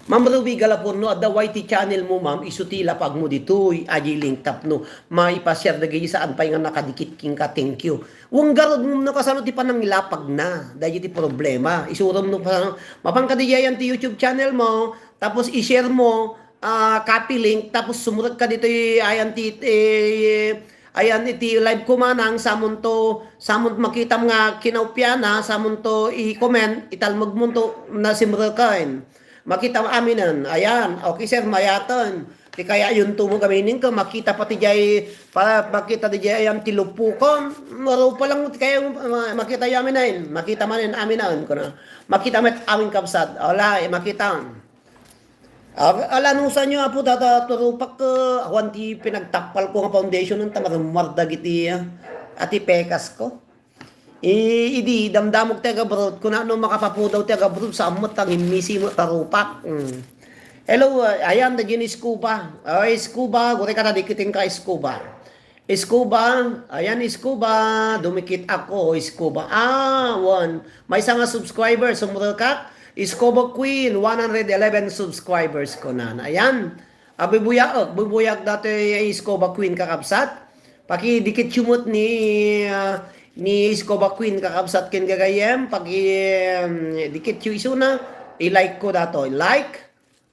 Ma'am Ruby Galapon, no, adda Y T channel mo, ma'am, isu ti lapag mo ditoy, aji link tapno maipa-share dagiti saan pay nga nakadikit kenka, thank you. Wen garud mo no kasano ti panangilapag na, dagiti problema. Isurom no kasano, mapan ka di yan ti YouTube channel mo, tapos i-share mo, ah, copy link, tapos sumurot ka ditoy ayan ti, eh, ayan iti live ko manang, samunto, samon makitam nga kinaupiana, samunto i-comment, italmegmonto, nasimreken. Makitam aminen, ayan, okay sir, mayaten. Ti kaya yun tumo gaminin ko, makita pati jay, pa, makita di jay ayan ti lupukon, maro pa lang ti kaya ma-, makita yamin ayan, makita manen aminen, kuno. Makita met amin kabsat, ala, eh, makita. Ag-, alanusan nyo, Apo, data turupak, eh, awan ti pinagtapal ko nga foundation, ang tamarumar dagiti, ah, ati pekas ko. I-, idi, damdamog ti agabroad, kuna no makapapudaw ti agabroad, saan met ang immisi mo tarupak. Mm. Hello, ah, ayan, da Jenny Scuba. Ay, Scuba, guri ka na dikitin ka, Scuba. Scuba, ayan, Scuba, dumikit ako, Scuba. Ah, one. May isang nga subscriber, sumurukak. Scuba Queen, one hundred eleven subscribers ko na. Ayan. Abubuyaak, bubuyaak datoy Scuba Queen kakabsat. Pakidikit yumot ni, ah, ni Scuba Queen kakabsat ken gagayem. Paki, um, dikit yu isuna. I-like ko datoy. Like.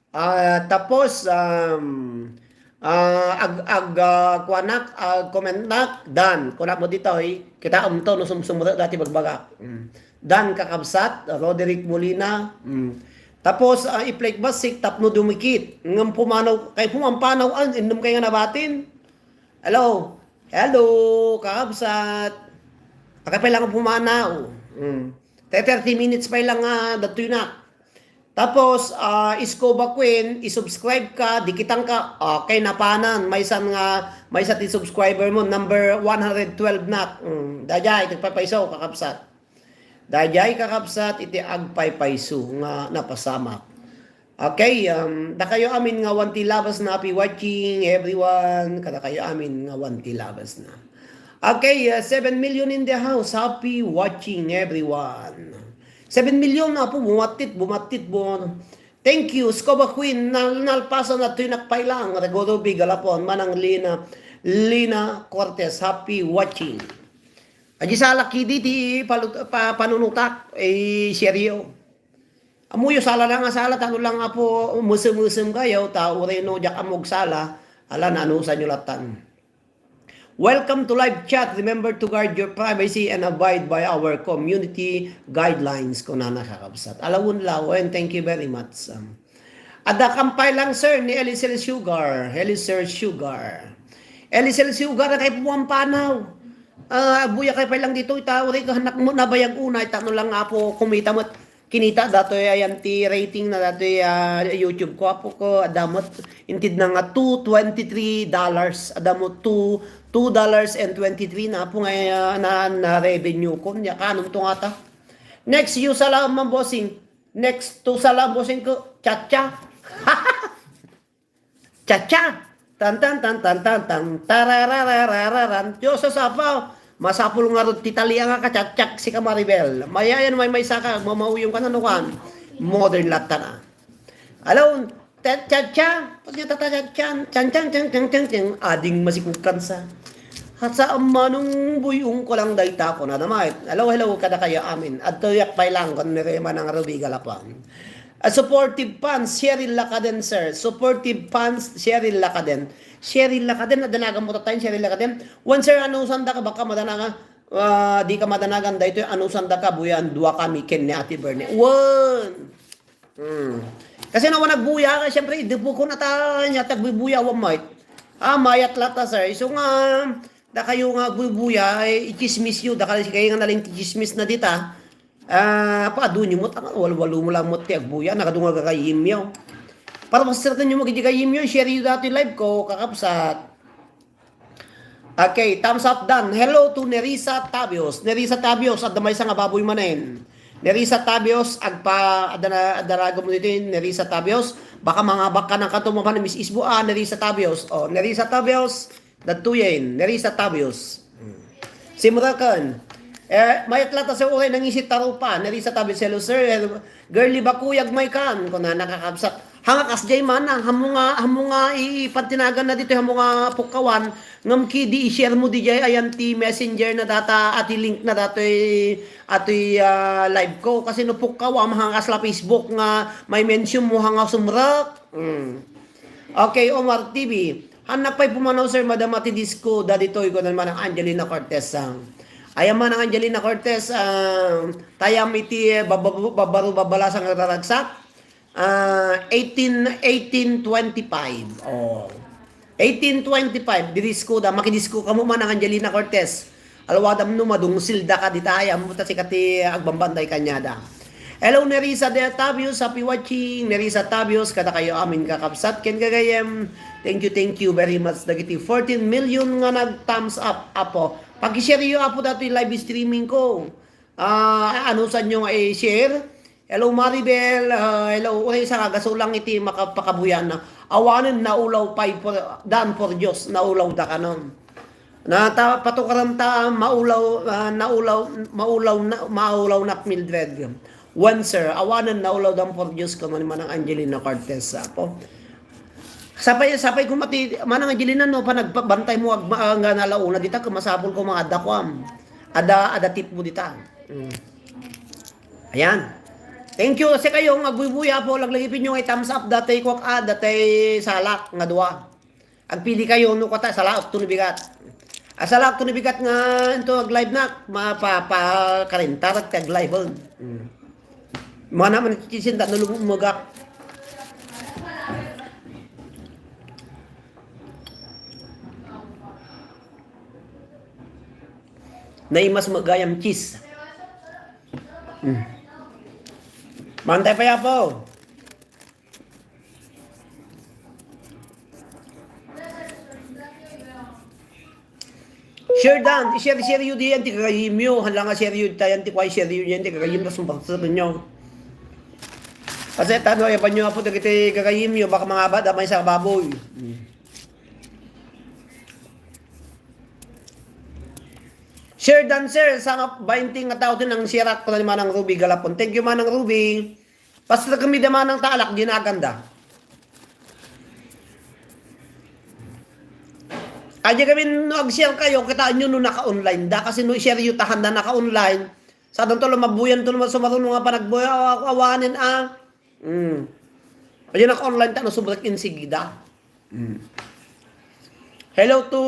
Ah, tapos, um, ah, ag-, ag-, ah, kuanak, ag-comment nak, done. Kunak mo ditoy, kita umto no sumsumre dati bagbagak. Mm. Done, kakabsat, Roderick Molina. Mm. Tapos, ah, i-play bassit tapno dumikit. Ngem pumanaw, kay pumampanaw, an, innem kay nga nabatin. Hello? Hello, kakabsat. Akay pay lang pumanaw. Hmm. Te thirty minutes pay lang nga dattoy na. Tapos, ah, Scuba Queen, i-subscribe ka, dikitan ka. Okay, napanan. Maysan nga, maysa ti subscriber mo, number one hundred twelve na. Hmm. Daydiay, tagpaypayso, kakabsat. Daydiay kakabsat iti agpaypayso nga napasamak. Okay, um, dakayo amin nga one T lovers na, happy watching everyone. Kadakayo amin nga one T lovers na. Okay, uh, seven million in the house. Happy watching everyone. Seven million na po, bumatit, bumatit, bu-, Thank you, Scuba Queen, nal-, nalpasan na tuy nakpailang, Regoro Bigalapon, manang Lina, Lina Cortez, happy watching. Adi salak idi ti palut-, pa-, panunutak, eh, seryo. Amuyo sala na nga sala, tano lang nga po, mesem-mesem kayo, ta uray no, diak amog sala, ala, nanusan nyo latan. Welcome to live chat. Remember to guard your privacy and abide by our community guidelines, kunana kakabsat. Alawen lawen, thank you very much. Um, adda kampay lang, sir, ni Elisel Sugar. Elisel Sugar. Elisel Sugar, kay pumampanaw. Ah, buya kay pay lang dito, ita, uri ka, anak mo, nabayag una, ita, no lang nga po, kumita mo, Kinita datoy ayan ti rating na datoy, ah, YouTube ko, apo ko, adda met, inted na nga two twenty-three dollars, adda met two, two dollars and twenty-three na apo nga, ah, na, na revenue ko, nya kanon to nga ta. Next, you sala man, bossing. Next to sala, bossing ko, cha-cha. Cha-cha! Tan, tan, tan, tan, tan, tan, tararararararan. Diyos, sa sapaw. Masapul ngarud ti talia nga kachatchak si ka Maribel. Mayayan, maymaysa ka, mamauyong ka na, no, kan? Modern latta na. Alon, ta-, cha-cha! Pag niya tata cha-chan, chan, chan, chan, chan, chan, chan. Ading masikog kansa. At sa manong buyong ko lang dayta ko na damay. Hello, hello, kada kayo amin. Adtoyak pay lang, kun meron manang Ruby Galapang. A supportive fans, Cheryl Lacaden, sir. Supportive fans, Cheryl Lacaden. Cheryl Lacaden, adanagan mo tayo, Cheryl Lacaden. Wen, sir, anusan da ka, baka madanagan, ah, di ka madanagan, daytoy, anusan da ka, buyan, dua kami, ken ni Ate Berne. Wen! Hmm. Kasi nawa nagbuya, siyempre, idupukon na ta, nya, tagbubuya, wa, mait. Ah, mayat lata, sir. Isu nga, Dakayo nga agbubuya, eh, ichismis yo, dakal si kayo nga nalin ti chismis na dita. Ah, paadu nyo mo, tama, walwalo mo lang mo ti agbuya, nakadunga ka kay Yimyo. Para masirkan nyo mo, kiti kay Yimyo, share yo dati live ko, kakabsat. Okay, thumbs up done. Hello to Nerissa Tabios. Nerissa Tabios, adda maysa nga baboy manen. Nerissa Tabios, agpa, adda na, adda na gamo dito, Nerissa Tabios. Baka mga baka ng kanto mo pa ni Miss Isbo, ah, Nerissa Tabios. Oh, Nerissa Tabios, Dagtoyen, Nerissa Tabios. Hmm. Simrakan. Eh, mayat lata sa uray nangisit tarupa, Nerissa Tabios, hello, sir. Eh, girly bakuyag may kan, kuna nakakabsat. Hanga kasjay mana, hamo nga, hamo nga i-, ipantinagan na dito, hamo nga pukkawan, ngam ki di i-share mo di jay, ayan ti messenger na data, ati link na datoy, atoy, ah, live ko. Kasi no pukkawan, hanga kasla Facebook nga may mention mo, hanga sumrak. Hmm. Okay, Omar T V. Hannak pay pumanaw, sir, madama ti disco, daditoy, kunan manang Angelina Cortez, ah. Ayan manang Angelina Cortez, ah, tayam iti, eh, baba-, babaro babalasang raragsak. Ah, eighteen, eighteen twenty-five. Oh. Eighteen twenty-five, didisco da. Makidisco kamo manang Angelina Cortez. Alwadam no madungsil da ka dita, ay, ammo ta sika ti agbambanday kaniada. Hello, Nerissa de Tabios, happy watching. Nerissa Tabios, kada kayo amin kakabsat, ken gagayem. Thank you, thank you very much. Dagiti fourteen million nga nag-thumbs up, apo. Pag-share yo, apo, dati live streaming ko. Ah, anusan nyo nga i-share? Hello, Maribel. Ah, hello. Uray sa nga, gasulang iti makapakabuyan na. Awanen naulaw pay por, dan por Dios, naulaw da kanon. Na ta, patukaram ta, maulaw, ah, naulaw, maulaw na, maulaw nak Mildred. Wen, sir, awanen naulaw dan por Dios, kanon manang Angelina Cortez, apo. Sapay, sapay ko mati, manang Angelina, no, pa nagpabantay mo, agma-, nga nalauna, dita, masapul ko mga adda ko, am. Ada, ada tip mo dita. Mm. Ayan. Thank you. Kasi kayo, nga agbubuya po, laglagipin nyo nga i-thumbs up, datay kwak, ah, datay salak, nga dua. Agpili kayo, no, kata, salak to ni bigat. Ah, salak to ni bigat nga, ito, ag-live na, mapa, pa, karintar, ag-live, oh. Mm. Mana man ti cheese, inta no lumumugak. Naimas met gayam cheese. Mm. Mantay pa, Apo. Share dan, i-share-share yu diyan ti gagayimyo. Hala nga share yu tayan ti kuay share yu diyan ti gagayim, tas mapagsarkan nyo. Kasi tano, ayaban nyo, Apo, dagiti gagayimyo, baka mangabada maysa a baboy. Hmm. Share dan, sir. Sa nga bainti nga tao ti nang share ak, kuna ni Manang Ruby Galapon. Thank you, Manang Ruby. Pastor kami da Manang Talak, ginaganda. Aja kami no ag-share kayo, kitaan nyo no naka-online da. Kasi no i-share yu tahan da naka-online, sa danto lumabuyan to naman sumaruno nga panagbuya, awanen a. Mm. Aja naka-online ta no subrak insigida. Mm. Hello to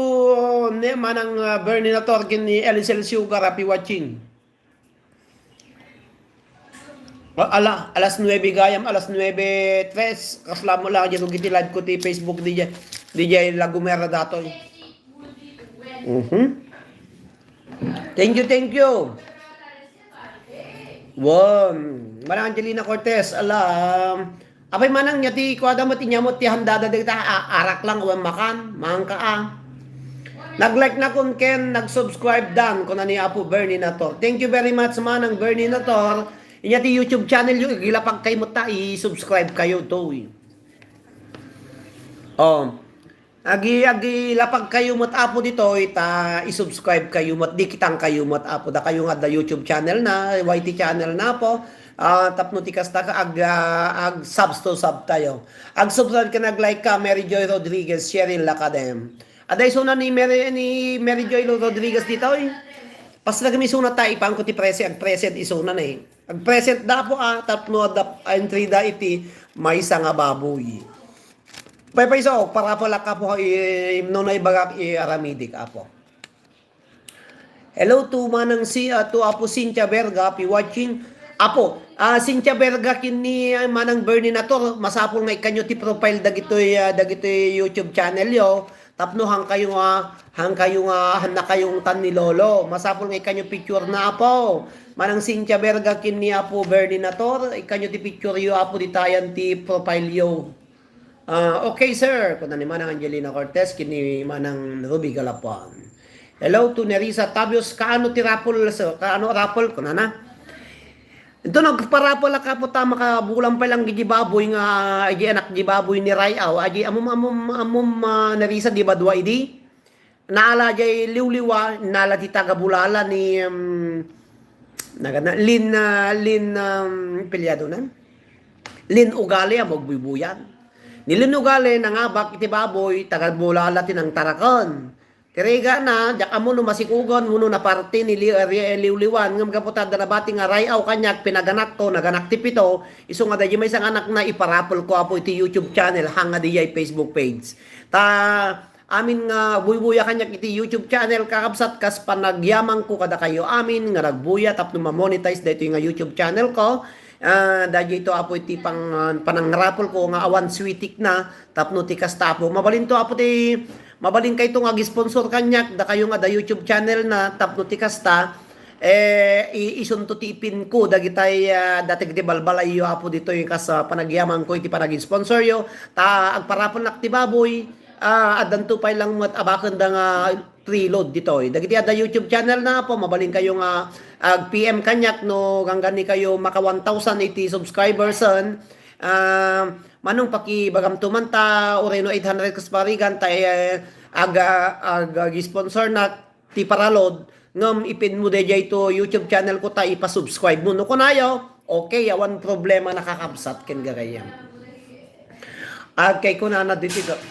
ni Manang, uh, Bernie Nator, ken ni Elisel Sugar, happy watching. Wa-, ala, alas nuebe gayam, alas nuebe tres, kasla mo lang, dyan, iti live ko, ti Facebook, di dyan, di dyan, La Gomera datoy. Mhm. Thank you, thank you. Wow. Manang Angelina Cortez, ala, apay manang nya ti kuada met inya met ti handada dagita, a-, arak lang wen makan, maangka a. Nag-like na kun ken, nag-subscribe dan, kuna ni Apo Bernie Nator. Thank you very much, Manang Bernie Nator. Inya ti YouTube channel yo, igilapag kayo met ta, i-subscribe kayo to, eh. Oh. Agi-, agilapag kayo met, Apo, ditoy, ta i-subscribe kayo met, di kitang kayo met, Apo, dakayo nga adda YouTube channel na, Y T channel na, Apo. Ah, tapno ti kasta ka, ag-, ah, ag-subs to sub tayo. Ag-subscribe ka, nag-like ka, Mary Joy Rodriguez, Cheryl Lacadem. Adda isuna ni Mary, ni Mary Joy Rodriguez ditoy. Pas lagi mi isuna ta, ipan ko ti prese, ag-present isuna na eh. Ag-present da, Apo, ah, tapno adda entry da iti maysa nga baboy. Paypayso, parapalak, Apo, i-, no naibagak, i-aramidik, Apo. Hello to Manang si, ah, to Apo Cynthia Berga, happy watching. Apo, ah, Cynthia Berga ken ni, ah, Manang Bernie Nator, masapul nga ikkanyo ti profile dagitoy, ah, dagitoy YouTube channel yo. Tapno han kayo nga, han kayo nga, han na kayo ungtan ni Lolo. Masapul nga ikkanyo picture na, Apo. Manang Cynthia Berga ken ni Apo Bernie Nator, ikkanyo ti picture yo, Apo, ditayan ti profile yo. Ah, okay, sir. Kuna ni Manang Angelina Cortez, ken ni Manang Ruby Galapuan. Hello to Nerissa Tabios. Kaano ti raffle, sir? Kaano raffle? Kunana. Ito, nagparapol a kapo ta makabulan pa lang iti baboy nga, iti anak iti baboy ni Rayaw. Adi, amum, amum, amum, ah, Nerissa, di ba dua idi? Naala jay liwliwa, naala ti taga Bulala ni, um, nagana, Lin, ah, Lin, um, pelyado na? Lin Ugali a magbuybuyan. Ni Lin Ugali, nangabak iti baboy, taga Bulala ti nangtaraken. Ti rigat na, diak ammo no masikugan, wenno naparte ni Li-, Ri-, Liwliwan, ngem gapu ta adda nabati nga Rayaw kaniak, pinaganakko, naganak ti pito, isu nga daydi maysa nga anakna, iparapolko, Apo, iti YouTube channel, haan nga daydiay Facebook page. Ta, amin nga buybuya kaniak iti YouTube channel, kakabsat, kas panagyamanko kadakayo amin nga nagbuya tapno ma-monetize daytoy nga YouTube channel ko. Ah, daytoy, Apo, iti pang-, ah, panangrapolko nga awan sweetik na, tapno ti kasta, Apo. Mabalinto, Apo, ti, mabalinkayto nga ag-sponsor kaniak, dakayo nga adda YouTube channel na, tapno ti kasta, eh, i-, isunto ti ipinko dagitay, ah, dagiti balbalayyo, Apo, ditoy kas, ah, panagyamanko iti panag-sponsoryo. Ta agparapolnak ti baboy, ah, addanto pay lang met a bakenda nga preload ditoy. Dagiti adda YouTube channel na, Apo, mabalinkayo nga ag-P M kaniak no gangganikayo maka one thousand iti subscribers, ah, manong pakibagamto man ta uray no eight hundred kas parigan ta, eh, ag-, ag-, ag-sponsor na ti paraload, ngem ipinmo daydiay to YouTube channel ko ta ipasubscribe mo. No kunayo, okay, awan problema, nakakabsat ken gagayyem. Agkay kunana ditoy,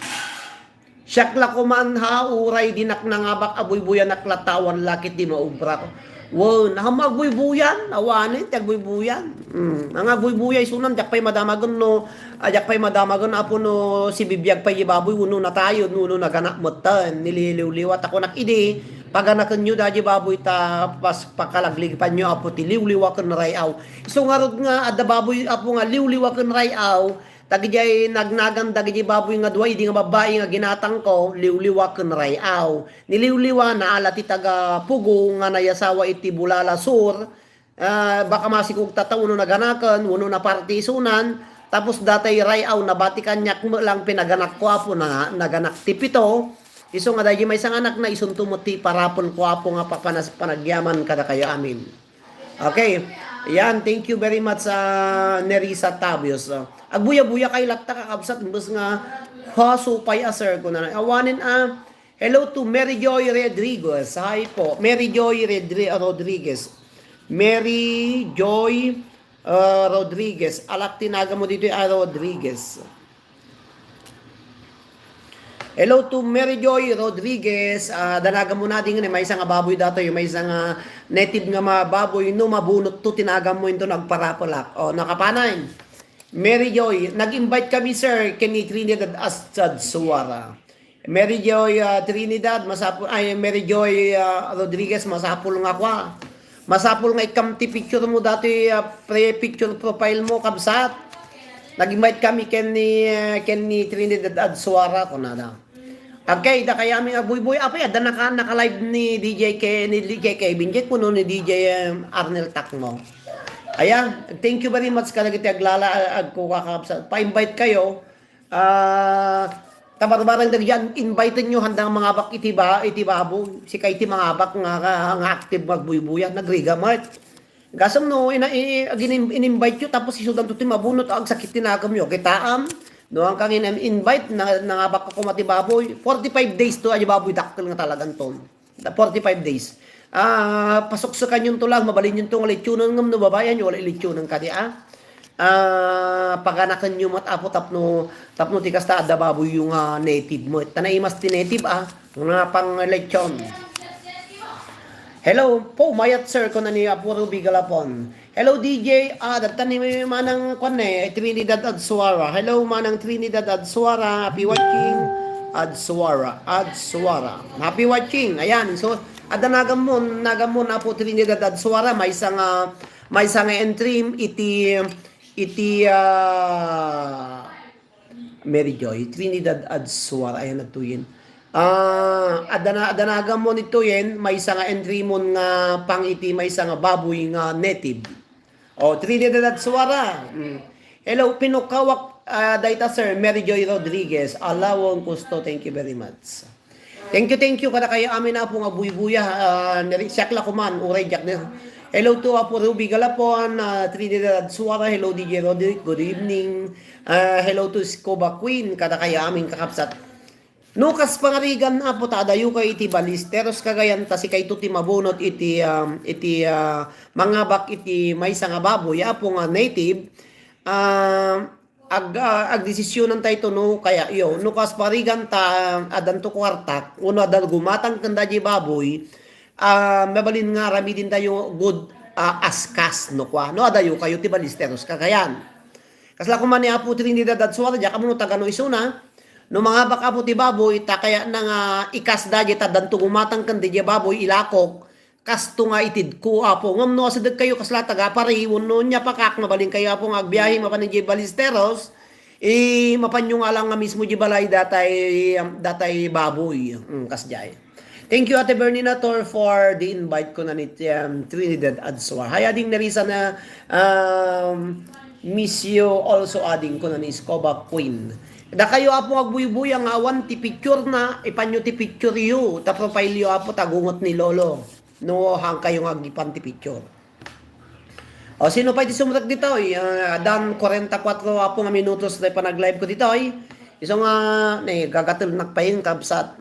siak la koman ha, uray dinak nangabak a buybuyanak latta, awan la ket di maubra ko. Wen, haan mo agbuybuyan, awanen ti agbuybuyan. Hmm, nga agbuybuya isunan, diak pay madamagen no, ah, diak pay madamagen, Apo, no sibibiag pay di baboy, wenno natayod, wenno naganak metten, nililiwliwa, ta kunak idi, Paganakenyo daydi baboy ta pas-, pakalagligipanyo, Apo, ti liwliwa ken ray-aw. Isu ngarud nga adda baboy, Apo, nga liwliwa ken ray-aw, dagidiay nagnagan dagidiay baboy nga dua idi nga babbai nga ginatangko, liwliwa ken ray-aw. Ni liwliwa, naala ti taga Pugo nga nayasawa iti Bulala Sur, ah, baka masikog tatta wenno naganaken, wenno naparti isunan, tapos datay ray-aw, nabati kaniak met lang pinaganakko, Apo, na, naganak ti pito. Isu nga daydi maysa nga anakna, isunto met ti parapelko, Apo, nga papanas-, panagyaman kadakayo amin. Okay. Yan, thank you very much, ah, Nerissa Tabios. Ah, agbuya-buya kay latta, kakabsat, imbes nga, ha, supay a, sir, kunana. Awanen, ah, hello to Mary Joy Rodriguez. Hi po. Mary Joy Redri-, Rodriguez. Mary Joy, ah, Rodriguez. Alak ti naganmo ditoy a Rodriguez. Hello to Mary Joy Rodriguez. Ah, danagan mo na din, eh, maysa nga baboy datoy, maysa nga native nga ma-, baboy, no mabunot to, tinagan mo into nagparapelak. Oh, nakapanay. Mary Joy, nag-invite kami, sir, ken ni Trinidad Asad Suara. Mary Joy, ah, Trinidad, masapul, ay, Mary Joy, ah, Rodriguez, masapul nga kwa. Masapul nga ikam ti picture mo dati, ah, pre-, picture profile mo, kabsat. Nag-invite kami ken ni, ah, ken ni Trinidad Adsuara, kunada. Okay, dakayo amin agbuybuya. Apay, adda naka-, naka-live ni D J Ke-, ni D J Kevin Jack, kuno ni D J, um, Arnel Takmo. Aya, thank you very much kadagiti aglala, ag-, agkuka, kabsat. Pa-invite kayo. Ah, ta barbareng dagiti invite-enyo, handang mangabak iti ba-, iti baboy. Sika iti mangabak nga, nga, nga active nga agbuybuya, nagriga met. Gasem no, ina-, i-, agin-, in-invite-yo, tapos isudanto ti mabunot, agsakit ti naganmo. Kitaem, no, hankang in-, invite, na-, nangabak koma ti baboy. Forty-five days to, adi baboy, dakkel nga talagan ton. Forty-five days. Ah, pasuksukanyonto lang, mabalinyonto nga lechonen ngem no babayanyo, wala ilechonen kadi, ah. Ah, paganakenyo met, Apo, tapno, tapno ti kasta adda baboyyo nga native met. Ta naimas ti native, ah, nga pang-lechon. Hello po, mayat, sir, kuna ni Apo Ruby Galapon. Hello, D J. Ah, datan ni Manang kuan, eh, Trinidad Adsuara. Hello, Manang Trinidad Adsuara. Happy watching. Adsuara, Adsuara. Happy watching. Ayan. So, adda naganmo, naganmo na po Trinidad Adsuara. Maysa nga, maysa nga entry iti, iti, ah, Mary Joy, Trinidad Adsuar, ayan, nagtuyen. Ah, adda na, adda naganmo ni tuyen, maysa nga entry mon nga pang iti maysa nga baboy nga native. Oh, Trinidad Adsuara. Mm. Hello, pinukawak, ah, dayta, sir, Mary Joy Rodriguez. Alawon Custo, thank you very much. Thank you, thank you. Kadakayo amin, Apo, nga buybuya, ah, nari-, siak la kuman, uray diak na. Hello to Apo Ruby Galapon, ah, Trinidad Suara. Hello, D J Roderick. Good evening. Ah, hello to Scuba Queen. Kadakayo amin, kakabsat. No, kas pangarigan, Apo, ta adayo kayo iti Ballesteros, Cagayan, ta sikayto ti mabunot iti, um, iti, ah, mangabak iti maysa nga baboy, Apo, nga native. Ah, ag-, ah, agdesisyonantayto no kaya, yo, no kas parigan ta addanto kuartak, wenno adda gumatang ken daydi baboy, ah, mabalin nga aramidentayo good, ah, as cash no kua, no adayo kayo ti Ballesteros, Cagayan. Kasla koma ni Apo Trinidad Adsuara, diak ammo no taga no isuna, no mangabak, Apo, ti baboy, ta kayatna nga ikas daydi ta addanto gumatang ken daydi baboy, ilakok, Kasto nga itedko, Apo. Ngem no asideg kayo kasla taga-Pari, wenno nia pakak, mabalin kayo, Apo, nga agbiahe mapan idiay Ballesteros, eh, mapanyo nga lang nga mismo di balay datay, datay baboy. Mm, kasdiay. Thank you, Ate Bernina Tor, for the invite, kuna ni, um, Trinidad Adsua. Hi, Ading Nerissa na, um, miss you also, Ading, kuna ni Scoba Queen. Dakayo, Apo, nga agbuybuya nga awan ti picture na, ipanyo ti picture yo, ta profile yo, Apo, ta gungot ni Lolo. No, haan kayo nga agipan ti picture. O, sino pay ti sumrek ditoy? Ah, dan kwarenta kuatro apo nga minutos ti panag-live ko ditoy. Isu nga, ne, gagatelnak pay, kabsat.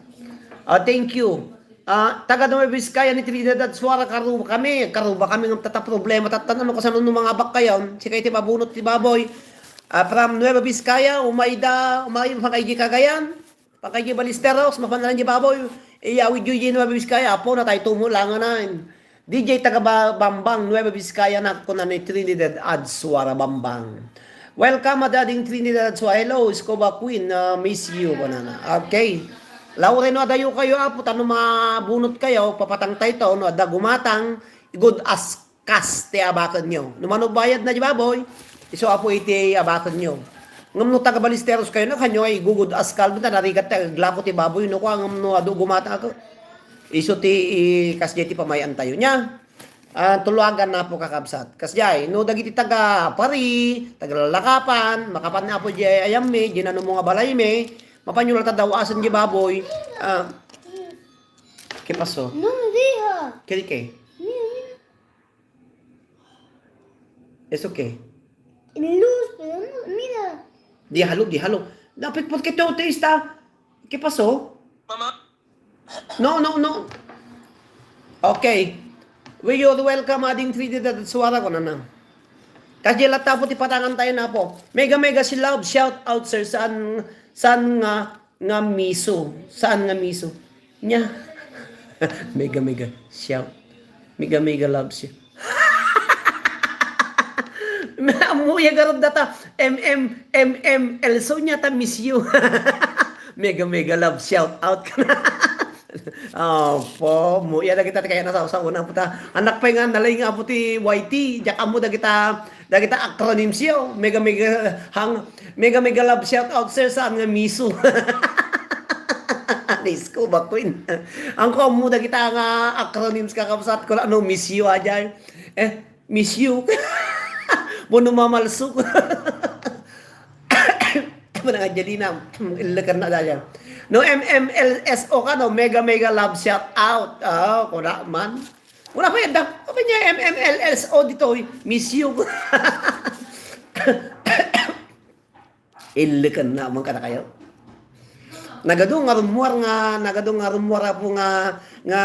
Ah, thank you. Ah, taga Nueva Vizcaya ni Trinidad Suara, karuba kami, karuba kami ngem tata problema, tattan, ano, kasano no mangabak kayo? Sika iti mabunot ti baboy. Ah, from Nueva Vizcaya, umayda, umay, pakay di Cagayan. Pakay di Ballesteros, mapan lang di baboy. Iyawid yu di Nueva Vizcaya, Apo, natay tumo langanan. D J taga Ba-, Bambang, Nueva Vizcaya na, kuna ni Trinidad Adsuara Bambang. Welcome, Adading Trinidad Adsuara. Hello, Scuba Queen, uh, miss you, banana. Okay. Laureno, adayo kayo, Apo, ta no mabunot kayo, papatangtayto, no adda gumatang, good as cash ti abakenyo. No mano bayad na di baboy, isu, Apo, iti abakenyo. Ngem no taga Ballesteros kayo, na kanyo ay gugud as kaldo, ta narigat ti aglako ti baboy, no, kua, ngem no adu gumatang ako, isu ti, i-, kasdiay ti pamay-antayo. Nia, ah, tuluagan na, Apo, kakabsat. Kasdiay, no dagiti taga Pari, taga Lakapan, makapan ni Apo di ay ayammi, di nanumo nga balaymi, mapanyo la ta dawasen di baboy. Ah, ¿qué pasó? No, no, deja. ¿Qué de qué? Mira, mira. It's okay. Luz, pero no, mira. Déjalo, déjalo. Dapat, ¿por qué te autista? ¿Qué pasó? Mamá. No, no, no. Okay. We, you're welcome, Ading three D, that suara ko na na. Kasi latta po ti patangan tayo na po. Mega, mega si love, shout out, sir. Saan, saan nga, nga miso? Saan nga miso? Nia. Mega, mega, shout. Mega, mega loves you. Ammoya garud data. M M, M M, also nia ta miss you. Mega, mega love, shout out ka na. Apo, ammoya dagita ti kayat a saosaona, puta. Annak pay nga, nalaing nga, Apo, ti Y T. Diak ammo dagita, dagita acronyms yo. Mega, mega, hang, mega, mega love, shout out, sir, saan nga miso? Disco ba, Queen? Ang ko ammo dagita nga acronyms, kakabsat ko, ano, miss you, ajay. Eh, miss you. Bono mamalsuk. Manang Angelina, ilekan na daya. No, M M L S O ka, no? Mega, mega love shout out. Ah, kuna man. Kuna pa yun, da. Apa niya, M M L S O dito, eh. Miss you. Ilekan na man kada kayo. Nagadu nga rumor nga, nagadu nga rumor, Apo, nga, nga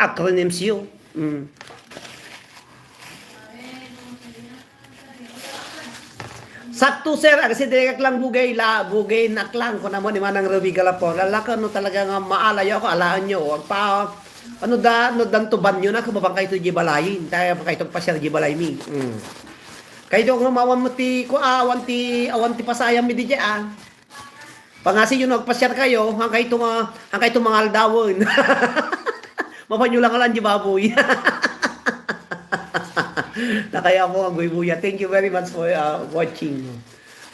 acronyms yo. Mm. Sakto, sir, agsidirek lang bugay la, bugay naklang, kuna mo ni Manang Ruby Galapon. Lalaka, no, talaga nga maalayo ako, alaan nyo. Agpa, ano da, no, danto banyo na, kumabang kayo to di balay. Tayo pa kayo to pasiar di balay mi. Mm. Kayo to nga mawan mo ti, ku-, ah, awan ti, awan ti pasayam mi di dya, ah. Pangasi yun, agpasiar kayo, hangkay ito nga, hangkay ito mga aldawen. Mapanyo lang lang di baboy. Nakaya mo ang buybuya. Thank you very much for, uh, watching.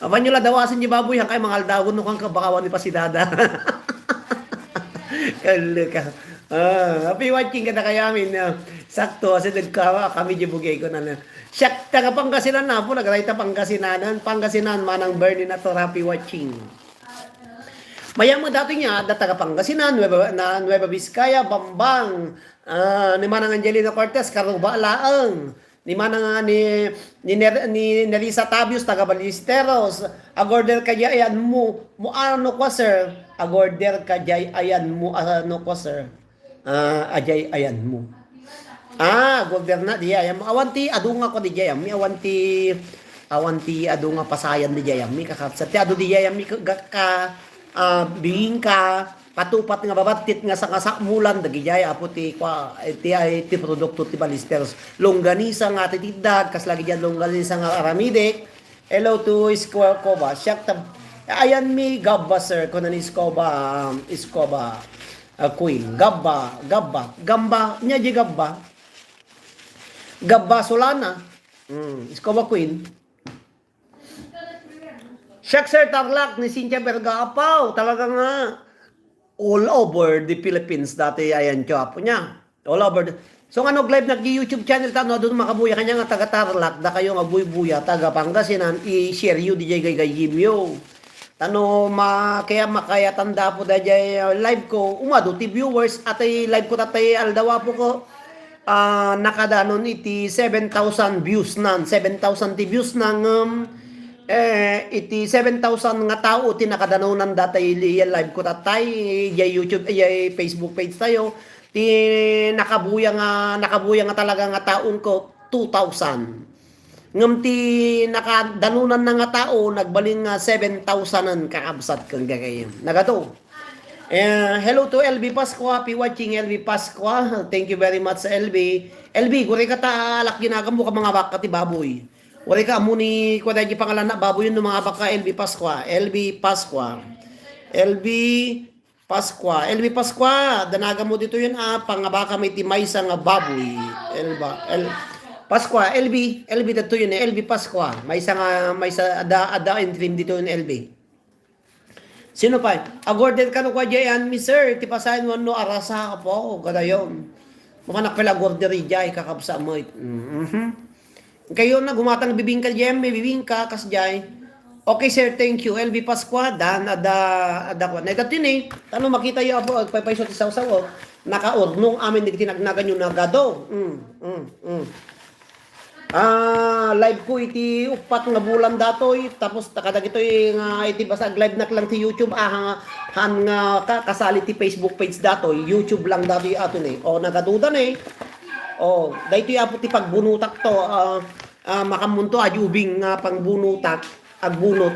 Mapanyo lang dawasin di baboy, hangkay mga aldawen, no, kang kabakawan ni pasidada. Kaluka. Ah, happy watching kada kayo amin. Ah, sakto, kasi nagkawa kami di bugay ko na na. Siak, taga Pangasinan na po, nagrayta Pangasinan. Pangasinan, Manang Bernie na to, happy watching. Mayam nga dati nga, adda taga Pangasinan, Nueva, na, Nueva Vizcaya, Bambang, ah, ni Manang Angelina Cortez, Karuba laeng. Ni Manang, ah, ni, ni Ner-, ni Nerissa Tabios, taga Ballesteros. Agorder ka jay ayan mo. Mo ano kwa, sir? Agorder ka jay ayan mo, ano kwa, sir? Ah, ajay ayan mo. Ah, gobyerna, di ayan mo. Awan ti adu nga ko di ayan mi. Awan ti, awan ti adu nga pasayan di ayan mi, kakabsat. Ti adu di ayan mi, ka, ka, ah, bingka, patupat nga babattit nga sanga-samulan, dagijay, Apo, ti, kwa, ti, ay, ti produkto ti Ballesteros. Longganisa nga ti tiddag, kas lagi diyan longganisa nga aramidek. Hello to Isko-, Koba. Siak ta, ayan mi gabba, sir. Kunan ni Iskoba, um, Iskoba, uh, Queen. Gabba, gabba. Gamba, nia di gabba. Gabba Solana. Mm, Iskoba Queen. Siak, sir, Tarlac ni Cynthia Berga. Apaw, talaga nga. All over the Philippines, dati ayan, tiyo, Apo, nia. All over the, so, nga nag-live nag-YouTube channel ta, no, adun makabuya kanya nga taga Tarlac, dakayo nga buybuya, taga Pangasinan, i-share yo, di jay gaygayyem yo. Ta no, ma-, kaya makayatan da po da jay, uh, live ko, umadu ti viewers, atay live ko tatay aldaw, Apo ko, ah, nakadanon iti seven thousand views nan, seven thousand ti views nan, um, eh, iti seven thousand nga tao ti nakadanon nan datay li-, live ko tatay, jay YouTube, jay Facebook page tayo, ti nakabuya nga, nakabuya nga talaga nga taon ko, two thousand. Ngem ti nakadanunan na nga tao, nagbalin nga seven thousand-en kakabsat ken gagayyem. Nagato. Eh, hello to L B Pascua, happy watching L B Pascua. Thank you very much, L B. L B, guri ka ta, alak ginagam mo ka mga baka ti baboy. Guri ka, ammo ni, kwa dahil pangalan na baboy yun, mga baka, L B Pascua. L B Pascua. L B, Pascua, L B Pascua, danagan mo ditoy a, pangabakam iti maysa nga baboy. Elba, El, Pascua, L B, L B ditoy a, L B Pascua. Maysa nga, maysa, adda, adda entry ditoy a, L B. Sino pay? Ag-order kano kua diay, mi sir, ti pasayan wenno arasa, apo, gadayon. Mapanak pay la ag-order diay, kakabsat met. Mhm. Kayo na, gumatang bibingka diay, may bibingka, kas diay. Okay, sir, thank you. L B Pascua, dan, adda, adda kua. Naitat yun eh. Tano makita yo, apo, agpaypayso ti sawsaw, oh. Nakaurnong amin dagiti nagnagan yo nagado. Mm, mm, mm. Ah, live ko iti uppat nga bulan datoy, tapos ta kadagitoy nga iti basta ag-live nak lang ti YouTube, ah, han nga ka-, kasali ti Facebook page datoy, YouTube lang datoy ato ni. O, nagaduda ni. O, daytoy apo ti pagbunutak to, ah, ah, makammunto a ubing nga pangbunutak, agbunot.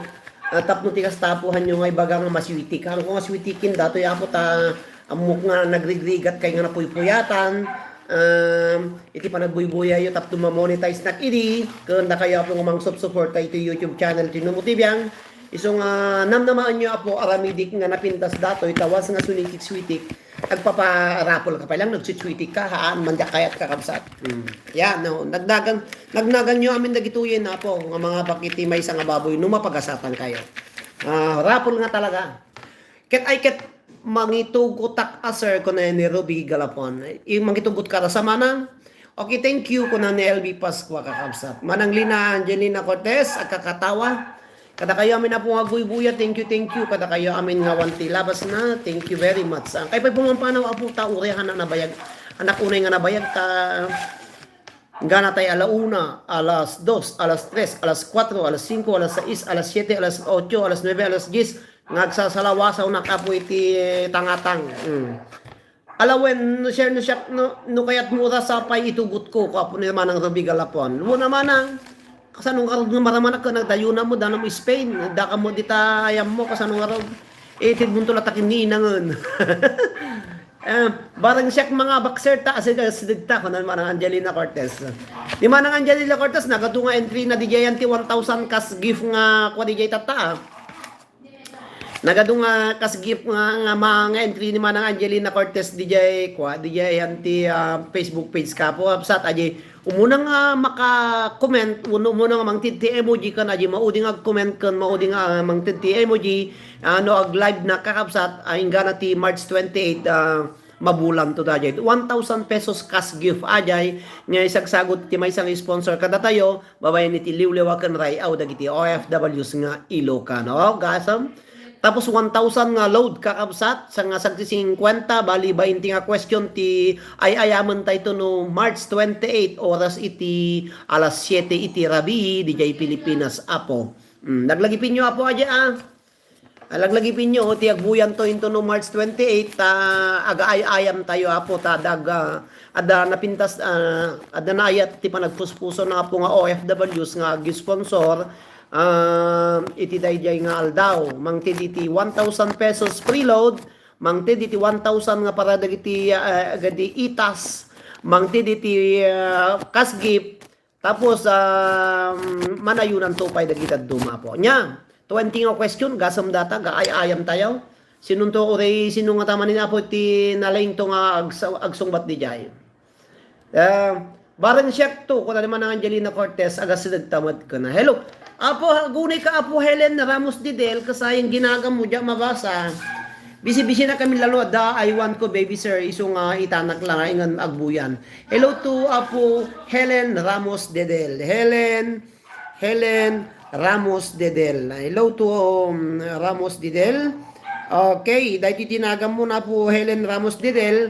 Ah, tapno ti kasta apo hanyo nga ibaga nga maswitik. Hanko nga switikin datoy apo ta ammok nga nagrigrigat kay nga napuypuyatan. Um, iti panagbuybuyayyo tapno ma-monetize nak idi, ken dakayo apo nga mangsupsuporta iti YouTube channel ti Numo T V ang. Isu nga namnamaenyo apo aramidik nga napintas datoy, tawas nga sunitik-switik. Agpapa-raffle ka pay lang, nagswitswitik ka, haan man diak kayat, kakabsat. Mm. Yan, no. Nagnagan, nagnagan yo amin dagitoyen, apo, nga mangabak iti maysa nga baboy, no mapagasatan kayo. Ah, raffle nga talaga. Ket ay ket mangitugotak a, sir, kuna ni Ruby Galapon. I-, mangitugot ka ra sa manang? Okay, thank you, kuna ni L B Pascua, kakabsat. Manang Lina Angelina Cortez, agkakatawa. Kadakayo amin, apo, nga agbuybuya, thank you, thank you. Kadakayo amin nga awan ti labas na, thank you very much. Ang kay pay pumampanaw, apo, ta uray han nabayag. Anak unay nga nabayag, ta gana tay ala una, alas dos, alas tres, alas kuatro, alas singko, alas sais, alas siete, alas otso, alas nuebe, alas dies, nga agsasalawasaw nak, apo, iti tangatang. Mm. Ala wen, no, sir, no, siak, no, no kayat mo ra sa pay itugot ko, ko apo ni Manang Ruby Galapon. Wen a manang, kasano ngarud nga maramanak ken nagdayona mo, danum Spain, daka mo dita ayam mo, kasano ngarud? Itid mo to latakin ni inangen. Eh, barang siak mangabak, sir, ta asideg-asideg ta, kunan Manang Angelina Cortez. Ni Manang Angelina Cortez, nagadu nga entry na dijayan ti one thousand cash gift nga kua dijay tatta, ah. Nagadu nga kas gift nga, nga ma-, nga entry ni Manang Angelina Cortez dijay, kua, dijay anti, ah, Facebook page ka po. Absat, aji, umuna nga maka-comment, uno, umuna nga mangted ti emoji kan aji, maudi nga ag-comment kan maudi nga, ah, mangted ti emoji, ah, no ag-live na kakabsat, ah, inggana ti March twenty-eight, ah, mabulan to dayjay. One thousand pesos cash gift ajay, nga isagsagut ti maysa nga sponsor kadatayo, babaen iti liwliwa ken ray-aw dagiti O F Ws nga Ilocano. Gasam. Tapos one thousand nga load kakabsat, sa nga sagti singkwenta, bali bainti nga question ti ay-ayamen tayto no March twenty-eight, oras iti alas siete iti rabii, dijay Pilipinas, apo. Mm, naglagipinyo, apo, aja, ah. Alaglagipinyo ti agbuyanto intono March twenty-eight, ta agaay-ayam tayo, apo, ta adda, ah, adda napintas, ah, adda naayat ti panagpuspuso na, apo, nga O F Ws nga ag-sponsor, ah, iti daydiay nga aldaw. Mangted iti one thousand pesos preload, mangted iti one thousand nga para dagiti, ah, dagiti itas, mangted iti, ah, cash gift, tapos, um, manayunan to pay dagiti dadduma, apo. Nya, twenty nga question, gasem data, agaay-ayam tayo. Sinunto, uray, sino nga tamanin, apo, ti nalaing to nga agsa-, agsungbat dijay? Eh, bareng siak to, kuna ni Manang Angelina Cortez, agasideg ta met kuna. Hello. Apo, agunay ka, Apo Helen Ramos Didel, kasayang ginagam mo, diak mabasa. Bisi-bisi na kami lalo, da, I want ko, baby sir, isu nga itanak lang, ay ngan agbuyan. Hello to Apo Helen Ramos Dedel. Helen, Helen Ramos Dedel. Hello to, um, Ramos Dedel. Okay, daytoy ti nagam mo na, Apo Helen Ramos Dedel.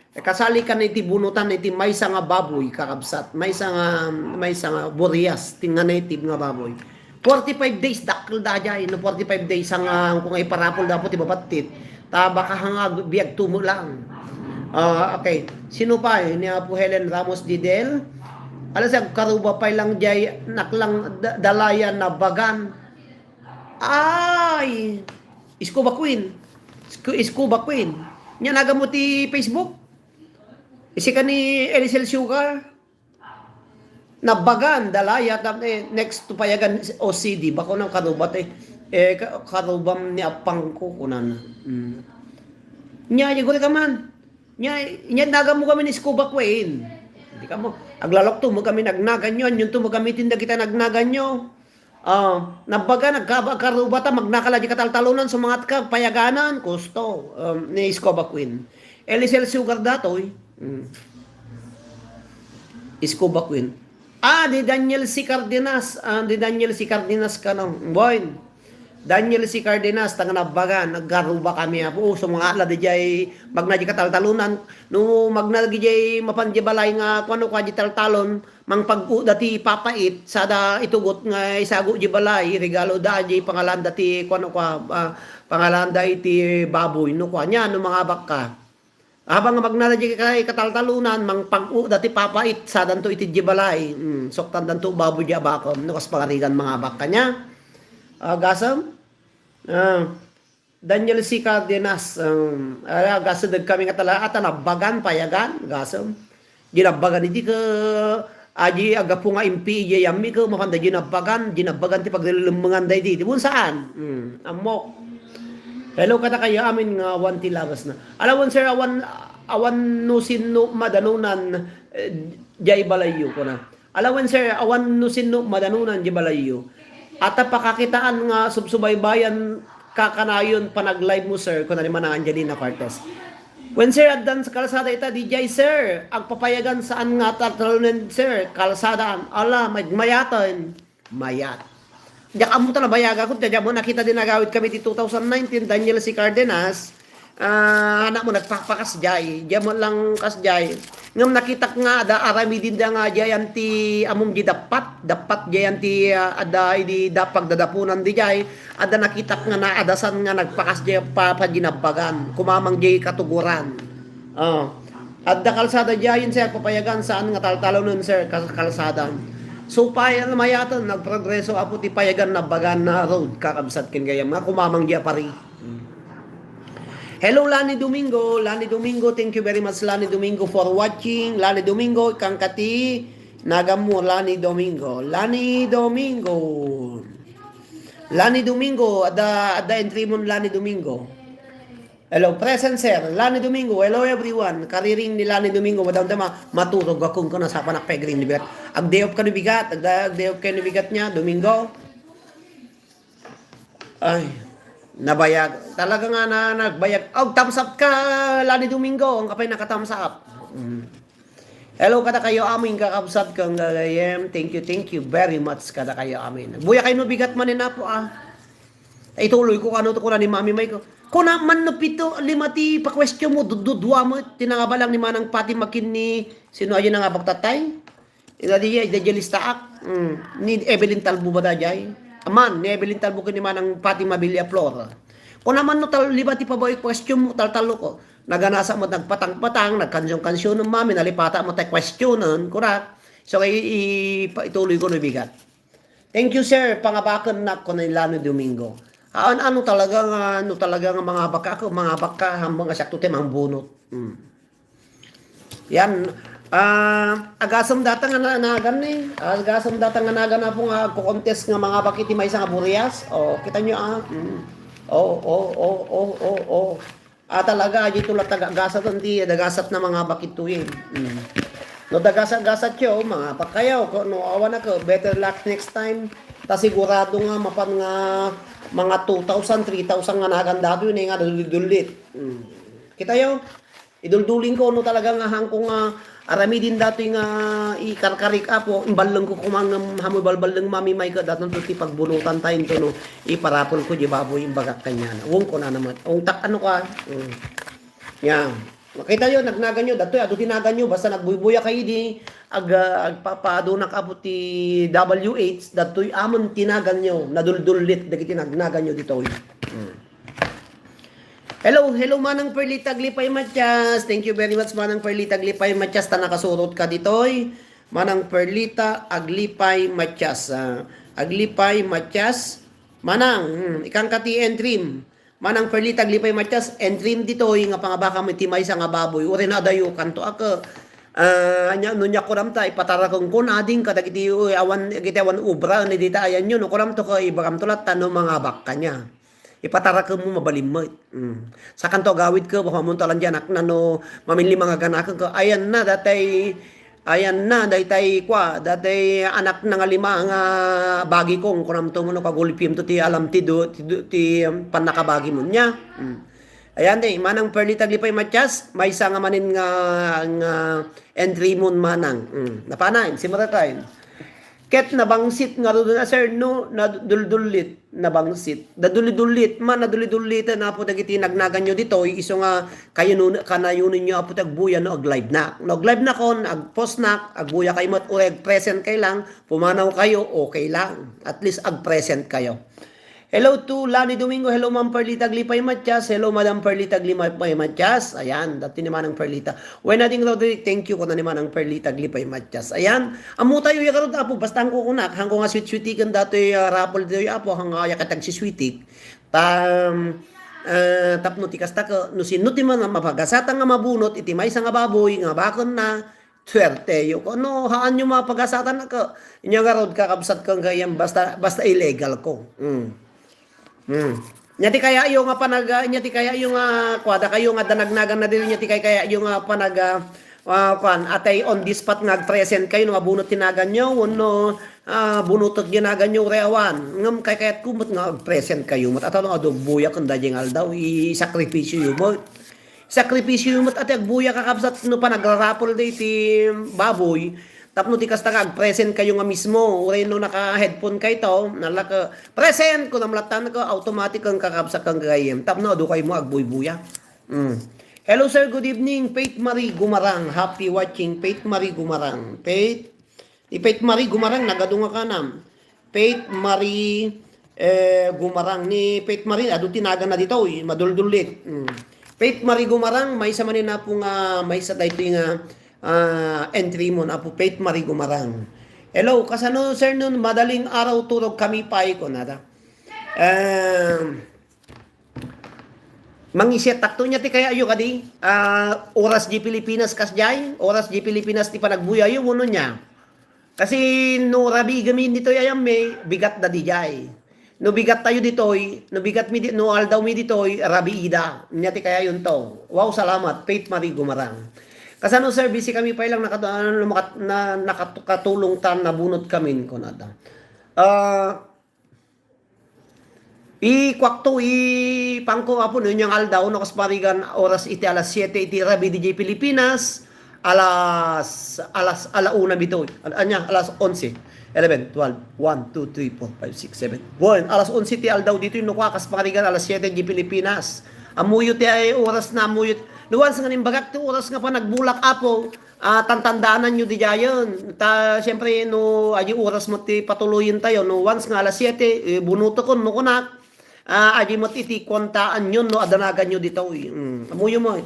Kasali ka na iti bunutan iti maysa nga baboy, kakabsat. Maysa nga, maysa nga burias, ti nga native nga baboy. Forty-five days, dakkel dayjay. No forty-five days, ang, ah, kung ay parapol dapat ti babattit. Ta baka hanga biag tumo lang. Ah, okay. Sino pa? Ni Apo Helen Ramos Didel. Alas, agkaruba pay lang jay, naklang da-, dalayan na bagan. Ay! Scuba Queen. Scu-, Scuba Queen. Nya, naga mo ti Facebook? Isi ka ni Elisel Sugar? Nabagan, dalaya, tap-, eh, next to Payagan O C D, bako nang karubat, eh. Eh, ka-, karubam ni apang ko, kunana. Mm. Nya, iguri ka man. Nya, nya, nagan mo kami ni Scuba Queen. Di ka mo, aglalokto mo kami nagnagan nyo, anyon to mo gamitin dagita nagnagan nyo. Ah, nabbaga, nagkaba-, karubata, magnakala di kataltalunan, sumangat ka, payaganan, kusto, um, ni Scuba Queen. Elisel Sugar datoy. Mm. Scuba Queen. Ah, di Daniel C. Cardenas. Ah, di Daniel C. Cardenas kano. Boy. Daniel C. Cardenas, tang nabbagan, nagkaruba kami, apo. Oh, sumangala di jay, magna di kataltalunan. No, magna di jay, mapan di balay nga, kuano ka di taltalon, mangpag-uda ti papait, sada itugot nga isago di balay, regalo da di pangalan da ti, kuano ka, ah, pangalan da iti baboy, no, kuan yan, no, mangabak ka. Habang nga magnada di kay kataltalunan, mangpag-uda ti papait, sadanto iti di balay. Mm, suktandanto baboy di abakom, no, kas pangarigan mangabak ka niya. Ah, gasem? Ah, Daniel C. Cardenas, um, ah, gasem dagkami nga tala-, ata nabbagan, payagan, gasem. Di nabbagan idi ke, adi agapu nga impi, iya yammi ke, mapanda di nabbagan, di nabbagan ti paglilemmenganda idi. Di mo saan? Mm, ammok. Hello, kada kayo amin nga awan ti labas na. Alawan, sir, awan, awan no sinno madanunan, eh, jay balayyo, kuna. Alawan, sir, awan no sinno madanunan jay balayyo. Ata pakakitaan nga subsubaybayan kakanayon panag-live mo, sir, kuna ni Manang Angelina Cortez. When, sir, addan sa kalsada ita, di jay, sir, agpapayagan saan nga taltalunan, sir, kalsadaan. Ala, may-, mayaten. Mayat. Diak ammo ta nabayag ako, diak mo nakita din nagawid kami ti two thousand nineteen, Daniel C. Cardenas. Ah, anak mo nagpapakas jay. Diak mo lang kas jay. Ngem nakitak nga ada aramidin da nga jay anti among di dapat. Dapat jay anti, ah, ada idi dapag dadapunan di jay. Ada nakitak nga naadasan nga nagpakas jay pa, pa ginabbagan. Kumamang jay katuguran. Oh. Adda kalsada diayen, sir, papayagan, saan nga taltalonen, sir, kas-, kalsada. So, pay-, mayatan, nagprogreso, apo ti payagan, nabbagan na road, kakabsat ken gayam, nga kumamang dia pari. Hello, Lani Domingo. Lani Domingo, thank you very much, Lani Domingo, for watching. Lani Domingo, ikang kati, nagam mo, Lani Domingo. Lani Domingo. Lani Domingo, adda, adda entry mo, Lani Domingo. Hello, present, sir. Lani Domingo. Hello, everyone. Kariring ni Lani Domingo. Madamdama, maturog ako kung nasa pa nakpegring ni bigat. Ag-day off ka ni bigat. Ag-, ag-day off ka ni bigat niya, Domingo. Ay, nabayag. Talaga nga na nagbayag. Oh, thumbs up ka, Lani Domingo. Ang kapay naka-thumbs up. Mm. Hello, kada kayo amin, kakabsat kang gagayem. Thank you, thank you very much, kada kayo amin. Buya kayo no bigat man inapo, ah. Ay, tuloy ko, ano to, kuna ni Mami May ko. Kuna man no pito, lima ti pa-question mo, dududwa mo, tinangabalang ni Manang Pati makin ni, sino aja nangabak tatay? Ida di, ida di listaak. Mm. Ni Evelyn Talbo ba da jay? Aman, ni Evelyn Talbo ken ni Manang Pati Mabilia Flor. Kuna man no tal-, lima ti pabawi question mo, taltalo ko. Naganasa mo, nagpatang-patang, nagkansyong-kansyon, Mami, nalipata mo, tay questionan, kurak. So, i-, i-, pa-, ituloy ko no bigat. Thank you, sir. Pangabaken nak, kuna ni Lani Domingo. Aan, ano talaga nga, ano talaga nga mangabak ka, mangabak ka, hambang nga siak to ti mangbunot. Hmm. Yan. Ah, agasem data nga na-, nagan ni. Agasem data nga nagan apo nga agko-contest nga mangabak iti maysa nga burias. Oh, kita nyo, ah. Hmm. Oh, oh, oh, oh, oh, oh. Ah, talaga, adi to la taga-gasat, andi, dagasat na mangabak ito, eh. Mm. No, dagasat-gasat yo, mangabak kayo. Ko, no, awan ako, better luck next time. Ta sigurado nga, mapan nga, mga two thousand, three thousand nga nagan datoy, ne nga dullit. Mm. Kita yo, idulduling ko, no, talaga nga hangko nga, aramidin datoy nga ikarkarik apo, imballeng ko kumangem, hamoy balballeng Mami May ka, datan to ti pagbunutan tayo to, no, iparapol ko, di baboy, imbagak kanya. Wong ko na naman. Wong tak, ano ka? Mm. Yan. Makita yo, nagnagan yo, datoy, adu tinagan yo, basta nagbuybuya kayo di, ag, ah, agpapadunak apo ti W H, datoy amon tinagan yo, naduldullit, dagiti nagnagan yo ditoy. Mm. Hello, hello, Manang Perlita Aglipay Matias. Thank you very much, Manang Perlita Aglipay Matias. Ta nakasurot ka ditoy. Manang Perlita Aglipay Matias. Ah, Aglipay Matias. Manang, hmm, ikang ka ti entrim. Manang Perlita Aglipay Matias, entrim ditoy nga pangabakam iti maysa nga baboy. Uray na adayo, kanto ak, ah, anya, no nya kuramta, ipatarakeng ko, nading kadagiti, uy, awan, dagiti awan ubra, ni dita ayan yo, no kuramto ka, ibagamto latta, no mangabak ka niya. Ipatarakenmo, mabalin met. Mm. Sakanto agawidko, babamonto a lang diay anakna no maminli mangaganakenka. Ayanna, datay, ayanna, daytay kua, datay anakna nga lima nga bagikong, kunamto no kagulpimto ti alam ti du-, ti du-, ti, um, pannakabagimo nia. Mm. Ayan, eh, Manang Perlita Aglipay Matias, maysa nga manen nga, nga entry mon, Manang. Mm. Napana, simrek. Ket nabangsit ngaruden a, sir, no, naduldullit, nabangsit. Dadulidullit man, nadulidulliten, Apo, dagiti nagnaganyo ditoy, isu nga kayo no, kanayonen yo, Apo, ti agbuya no aglive-nak. No aglive-nakon, agpost-nak, agbuya kayo met, uray agpresent kayo lang, pumanaw kayo, okay lang. At least agpresent kayo. Hello to Lani Domingo. Hello, Ma'am Perlita Aglipay Matias. Hello, Madam Perlita Aglipay Matias. Ayan, dati ni Manang Perlita. Wenading Roderick, thank you, kuna ni Manang Perlita Aglipay Matias. Ayan, ammo tayo, ya garud, Apo, basta hangko kunak, hangko nga sweet-sweetiken datoy, ah, raffle ditoy, Apo, hangko aya ket agsisweetik. Tam, eh, tapno ti kasta ket, no sino ti man mapagasatan nga mabunot iti maysa nga baboy nga bakenna, suerteyo. Ken no, haanyo mapagasatan, ket inya garud, kakabsat, ken gayyem, basta, basta illegal ko. Mm. Mm. Nya ti kayayo nga panag-, nya ti kayayo nga kuada kayo nga danagnagan na diri, nya ti kay kayayo nga panag-, ah, ah, kuan, atay on the spot nga agpresent kayo no mabunot ti naganyo, wenno, ah, bunotek ti naganyo, uray awan. Ngem kay kayatko met nga agpresent kayo met. Ata no adu agbuya ken daydiay nga aldaw, isakripisyo yo met. Sakripisyo met, ati agbuya, kakabsat, no panagrarapol daydi baboy, tapno ti kasta nga agpresent kayo nga mismo, uray no naka-headphone kayto, nalak-, "Present!" kunam lattan ka, automatic ang kakabsat kang gagayem, tapno adu kayo mo agbuybuya. Mm. Hello, sir. Good evening. Faith Marie Gumarang. Happy watching, Faith Marie Gumarang. Faith Ni Faith Marie Gumarang, nagadu nga kanam. Faith Marie, eh, Gumarang. Ni Faith Marie, adu ti naganna ditoy, maduldullit. Mm. Faith Marie Gumarang, maysa manen, Apo, nga, maysa daytoy nga, ah, entry mo, Apo, Faith Marie Gumarang. Hello, kasano, sir, nun madaling araw turog kami pay, kunada. Um, Mangiset takto nya ti kayatyo kadi, ah, oras di Pilipinas kasdiay, oras di Pilipinas ti panagbuyayo, wenno nia. Kasi no rabii gamin ditoy ayam mi, bigat da didiay. No bigat tayo ditoy, no bigat mi di-, no aldaw mi ditoy, rabii da. Nia ti kayatyon to. Wow, salamat, Faith Marie Gumarang. Kasano, sir, busy kami pay lang nakat-, ano, lumakat-, na, nakatulong tan nabunot kamin, kunada. Ah, Ikuakto, ipangko, Apo, no, inyang aldaw, no, kas parigan, oras iti alas siete iti rabii diay Pilipinas, alas, alas, ala una bitoy. Al-, anya, alas onse, eleven, twelve, one, two, three, four, five, six, seven. Wen, alas onse ti aldaw ditoy, no, kua, kas parigan, alas siete diay Pilipinas. Ammoyo ti ay oras na, ammoyo. No, once nga nimbagak ti oras nga panagbulak, Apo, Ah, tantandaananyo didiayen. Ta, siyempre, no, adi oras met ti patuloyen tayo, no, once nga alas siete, eh, bunotekon, no, kunak, ah, adi met iti kuantaanyon, no, adanaganyo ditoy. Mm, ammoyo met.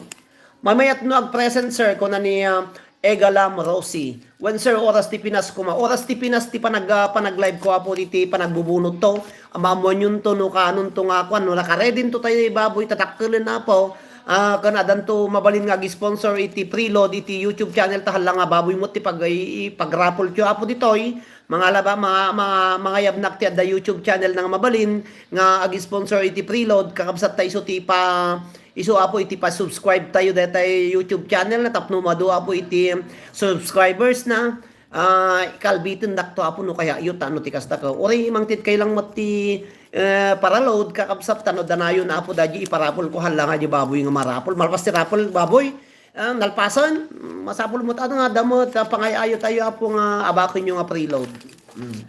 Mamayat no agpresent, sir, kuna ni, ah, Egalam Rosie. Wen, sir, oras ti Pinas koma. Oras ti Pinas ti panag-, ah, panag-live ko, Apo, iti panagbubunot to. Ammoanyon to, no, kanon to nga, kuan, no, nakareden to tayo, baboy, tatakkelen, Apo. Ah, ken adanto mabalin nga ag-sponsor iti preload iti YouTube channel ta, hala nga baboy met ti pag-, i-, ipagrapoltyo, Apo, ditoy. Mangala ba, ma-, ma-, mangayabnak ti adda YouTube channel na nga mabalin nga ag-sponsor iti preload, kakabsat ta isu ti pa-, isu, Apo, iti pa-subscribe tayo daytay YouTube channel na tapno madu, Apo, iti subscribers na. Ah, ikalbitendakto, Apo, no kayatyo, ta no ti kasta ka, uray mangted kay lang met ti, eh, paraload, kakabsat, ta no danayon, Apo, daydi iparapol ko, hala nga di baboy nga marapol. Malpas ti rapol, baboy, ah, nalpasen, masapul met, ano nga, adda met, ah, pangay-ayo tayo, Apo, nga abakenyo nga preload. Mm.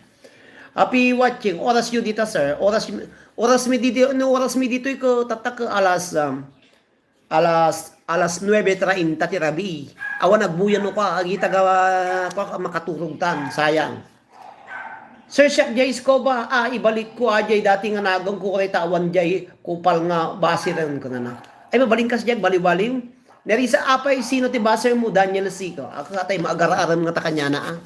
Happy watching. Oras yo dita, sir. Oras, oras mi didi-, no, oras mi ditoy ko, tatak, alas, um, Alas, alas nuebe treinta ti rabii. Awan agbuya no ka, agita ga, ka, makaturog tan, sayang. Sir, siak jay Escoba, ah, ibalik ko, ah, jay dati nga nagan ko, kay ta awan jay kupal nga basiren, kunana. Ay, mabalin kas jay, baliw-baliw. Nerisa, apay, sino ti baser mo? Daniel C. Ko, ako atay, maagar-aram nga ta kanyana, ah.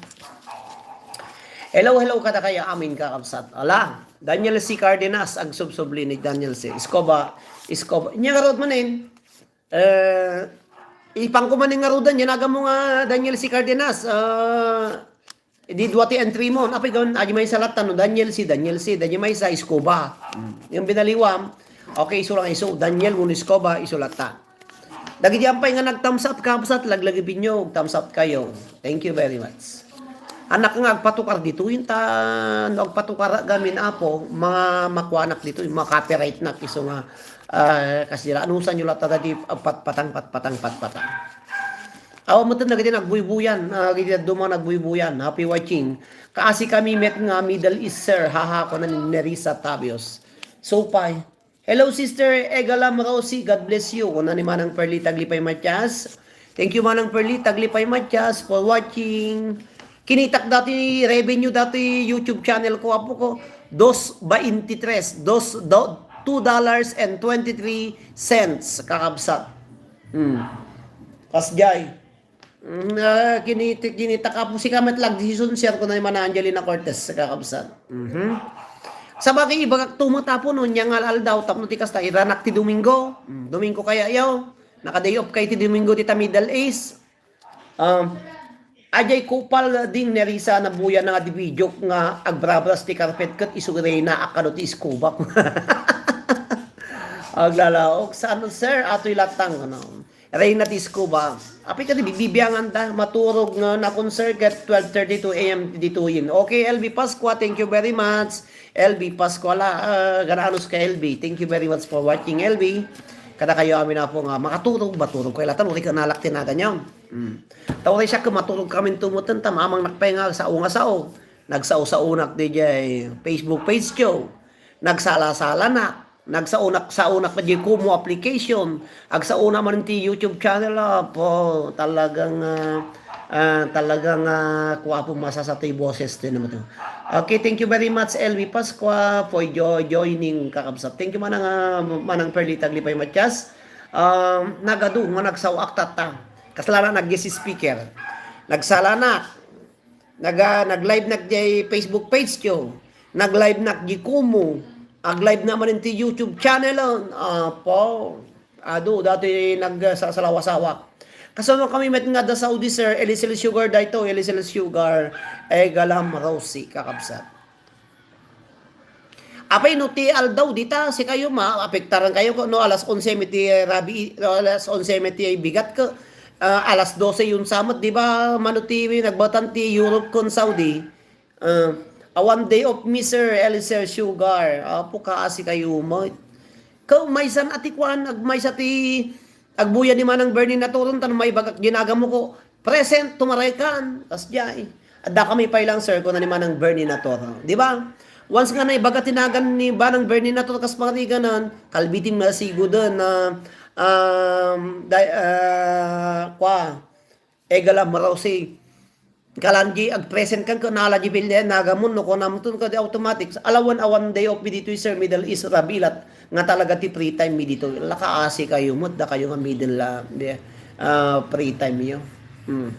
Hello, hello, kada kaya, amin, kakabsat. Ala, Daniel C. Cardenas, agsubsubli ni Daniel C. Escoba, Escoba. Inya garot manen, Eh, ipangko man nga rudan, yan aga mo nga Daniel C. Cardenas, ah, di dua ti entry mo. Apay gawin, adi maysa latta, no? Daniel C., Daniel C., adi maysa, Escoba. Mm. Yung binaliwam, Okay, isu lang isu. Daniel Muniscoba, isu latta. Dagiti ampay nga nag-thumbs up, kabsat, laglagipenyo, thumbs up kayo. Thank you very much. Anak nga agpatukar ditoy, ta no agpatukar gamin apo, ma-, makuanak ditoy, ma-copyright nak isu nga, ah, kasi dira, anusan nyo latta dati, ah, patpatang, patpatang, patpatang. Awan met dagiti nagbuybuyan, ah, dagiti dadduma nagbuybuyan. Happy watching. Kaasi kami met nga Middle East, sir. Haha, kuna ni Nerissa Tabios. Supay. Hello, Sister Egalam Rosie. God bless you. Kuna ni Manang Perlita Aglipay Matias. Thank you, Manang Perlita Aglipay Matias, for watching. Kinitak dati revenue dati YouTube channel ko, apo ko. Dos baintitres, dos, do, two dollars and twenty-three cents, kakabsat. Hmm. Kasjay. Mm, ah, kiniti-, kinitak apo si kamet lag decision, sir, kuna ni Mana Angelina Cortez, kakabsat. Mhm. Sabagay, ibagak tumet apo no, nia nga aldaw, tapno ti kasta, iranak ti Domingo. Mm, Domingo kaya yaw. Naka-day off kay ti Domingo dita Middle East. Um, ajay kupal ding Nerissa, nabuya na nga di video nga agbrabras ti carpet ket isu reyna a kano ti iskubak. Aglalaok, saan, sir? Atoy latang, ano? Reyna ti iskubak. Apay kadi bibiangan ta, maturog nga na-concert ket twelve thirty-two A M ditoyen. Okay, L B Pascua, thank you very much. L B Pascua la, ah, gananos ka L B. Thank you very much for watching, L B. Kada kayo amin apo nga makaturog, maturog kayo latta, uri ka nalak tinagan niyo. Mm. Ta uray siak maturog kami tumuten, ta mamangnak pay nga sao nga sao. Nagsao-saonak diay Facebook page ko. Nagsala-salanak. Nagsaunak-saunak diay Kumu application. Agsaona man ti YouTube channel, apo, talagang, ah, ah, talagang, ah, kuapo masasatoy boses din naman to. Okay, thank you very much, L B Pascua, for jo-, joining, kakabsat. Thank you, Manang, ah, Manang Perlita Aglipay Matias. Um, nagadu nga nagsaoak tatta. Kasla na nag-guest speaker. Nagsalanak. Naga-, nag-live nak diay Facebook page ko. Nag-live nak di Kumu. Ag-live na man ti YouTube channel, ah. Apo. Adu, dati nagsasalawa-sawa. Kasano kami met nga da Saudi, sir? Elisel Sugar dayto, Elisel Sugar. Egalam Rosie, kakabsat. Apay no ti aldaw dita, sikayo maapektaran kayo ko, no, alas onse met ti rabii, no, alas onse met ti bigat ko, ah, alas dose yun sa met, di ba, mano ti nagbatan ti Europe kon Saudi, ah, a one day off, Mister Eliezer Sugar, apo, kaasi kayo met. Ko, maysan a ti kuan, ag-, maysa ti agbuya ni Manang Bernie Naturon, tan maibagak ginagamo ko, Present, tumaray kan, kasdiay. Adda kami pay lang, sir, kuna ni Manang Bernie Nator. Di ba? Once nga naibaga ti nagan ni Manang Bernie Nator, kas pangariganan, kalbitin nga siguden na, um, day-, ah, kwa, Egalam Rosie. Kalanji, ag-present kan, kunala ji bilden, nagamon, no, kunam tun, kadi automatic. Alawan, awan day off mi ditoy, sir, Middle East, Rabilat. Nga talaga ti free time mi dito. Lakaasi kayo met, dakayo nga middle, ah, di, ah, free time yo. Hmm.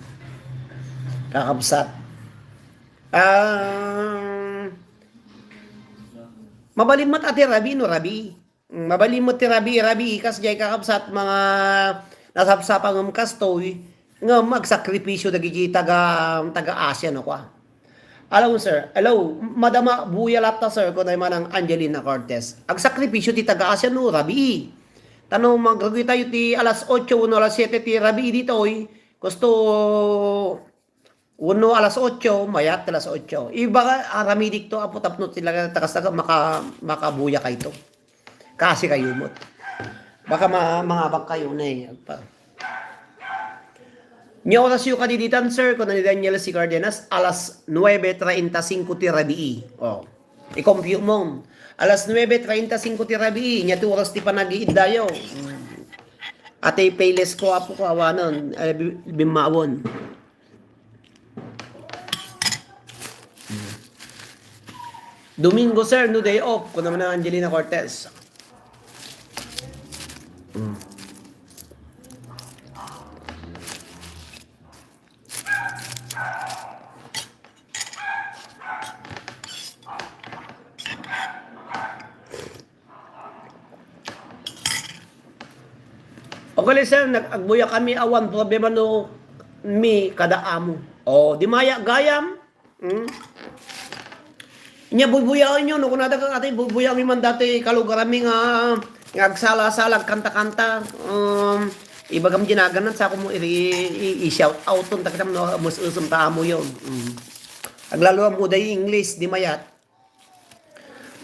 Kakabsat. Ah, mabalin met a ti rabii no rabii. Hmm, mabalin met ti rabii, rabii, kasdiay kakabsat, mga nasapsapa ngem kastoy, ngem agsakripisyo dagiti taga, taga Asia, no, kwa. Hello, sir. Hello, madama, buya latta, sir, kunay Manang Angelina Cortez. Agsakripisyo ti taga-Asia no rabii. Ta no, magrugitayo ti alas otso wenno alas siete ti rabii ditoy, kusto wenno alas otso, mayat ti alas otso. Ibaga, aramidikto, apo, tapno ti laga-, takas-, taga-, maka-, makabuya kayto. Kasi kayo met. Baka ma-, mangabak kayo na eh. Agpa-, Nia orasyo kadi ditan, sir, kuna ni Daniel C. Cardenas, alas nuebe treinta singko ti rabii. Oh. I-compute mo. Alas nuebe treinta singko ti rabii, nia ti oras ti panagiiddayo. Mm. Ati payless ko, apo ko, awanon, eh, bi-, bimmawon. Domingo, sir, no day off. Kuna man Angelina Cortez. Mm. Okay, sir, nag-, agbuya kami, awan problema no mi kada amo. Oh, di maya gayam. Hmm? Nia buybuyaenyo, no, kunada ka, ati, buybuyaenmi man dati kalugaranmi nga Nga agsala-sala, agkanta-kanta, um, ibagam dinagan, sa ako mo i-, i-, i-shout out ton, ta kitam no, mas usum ta amo yon. Mm. Aglalo mo day English, di mayat.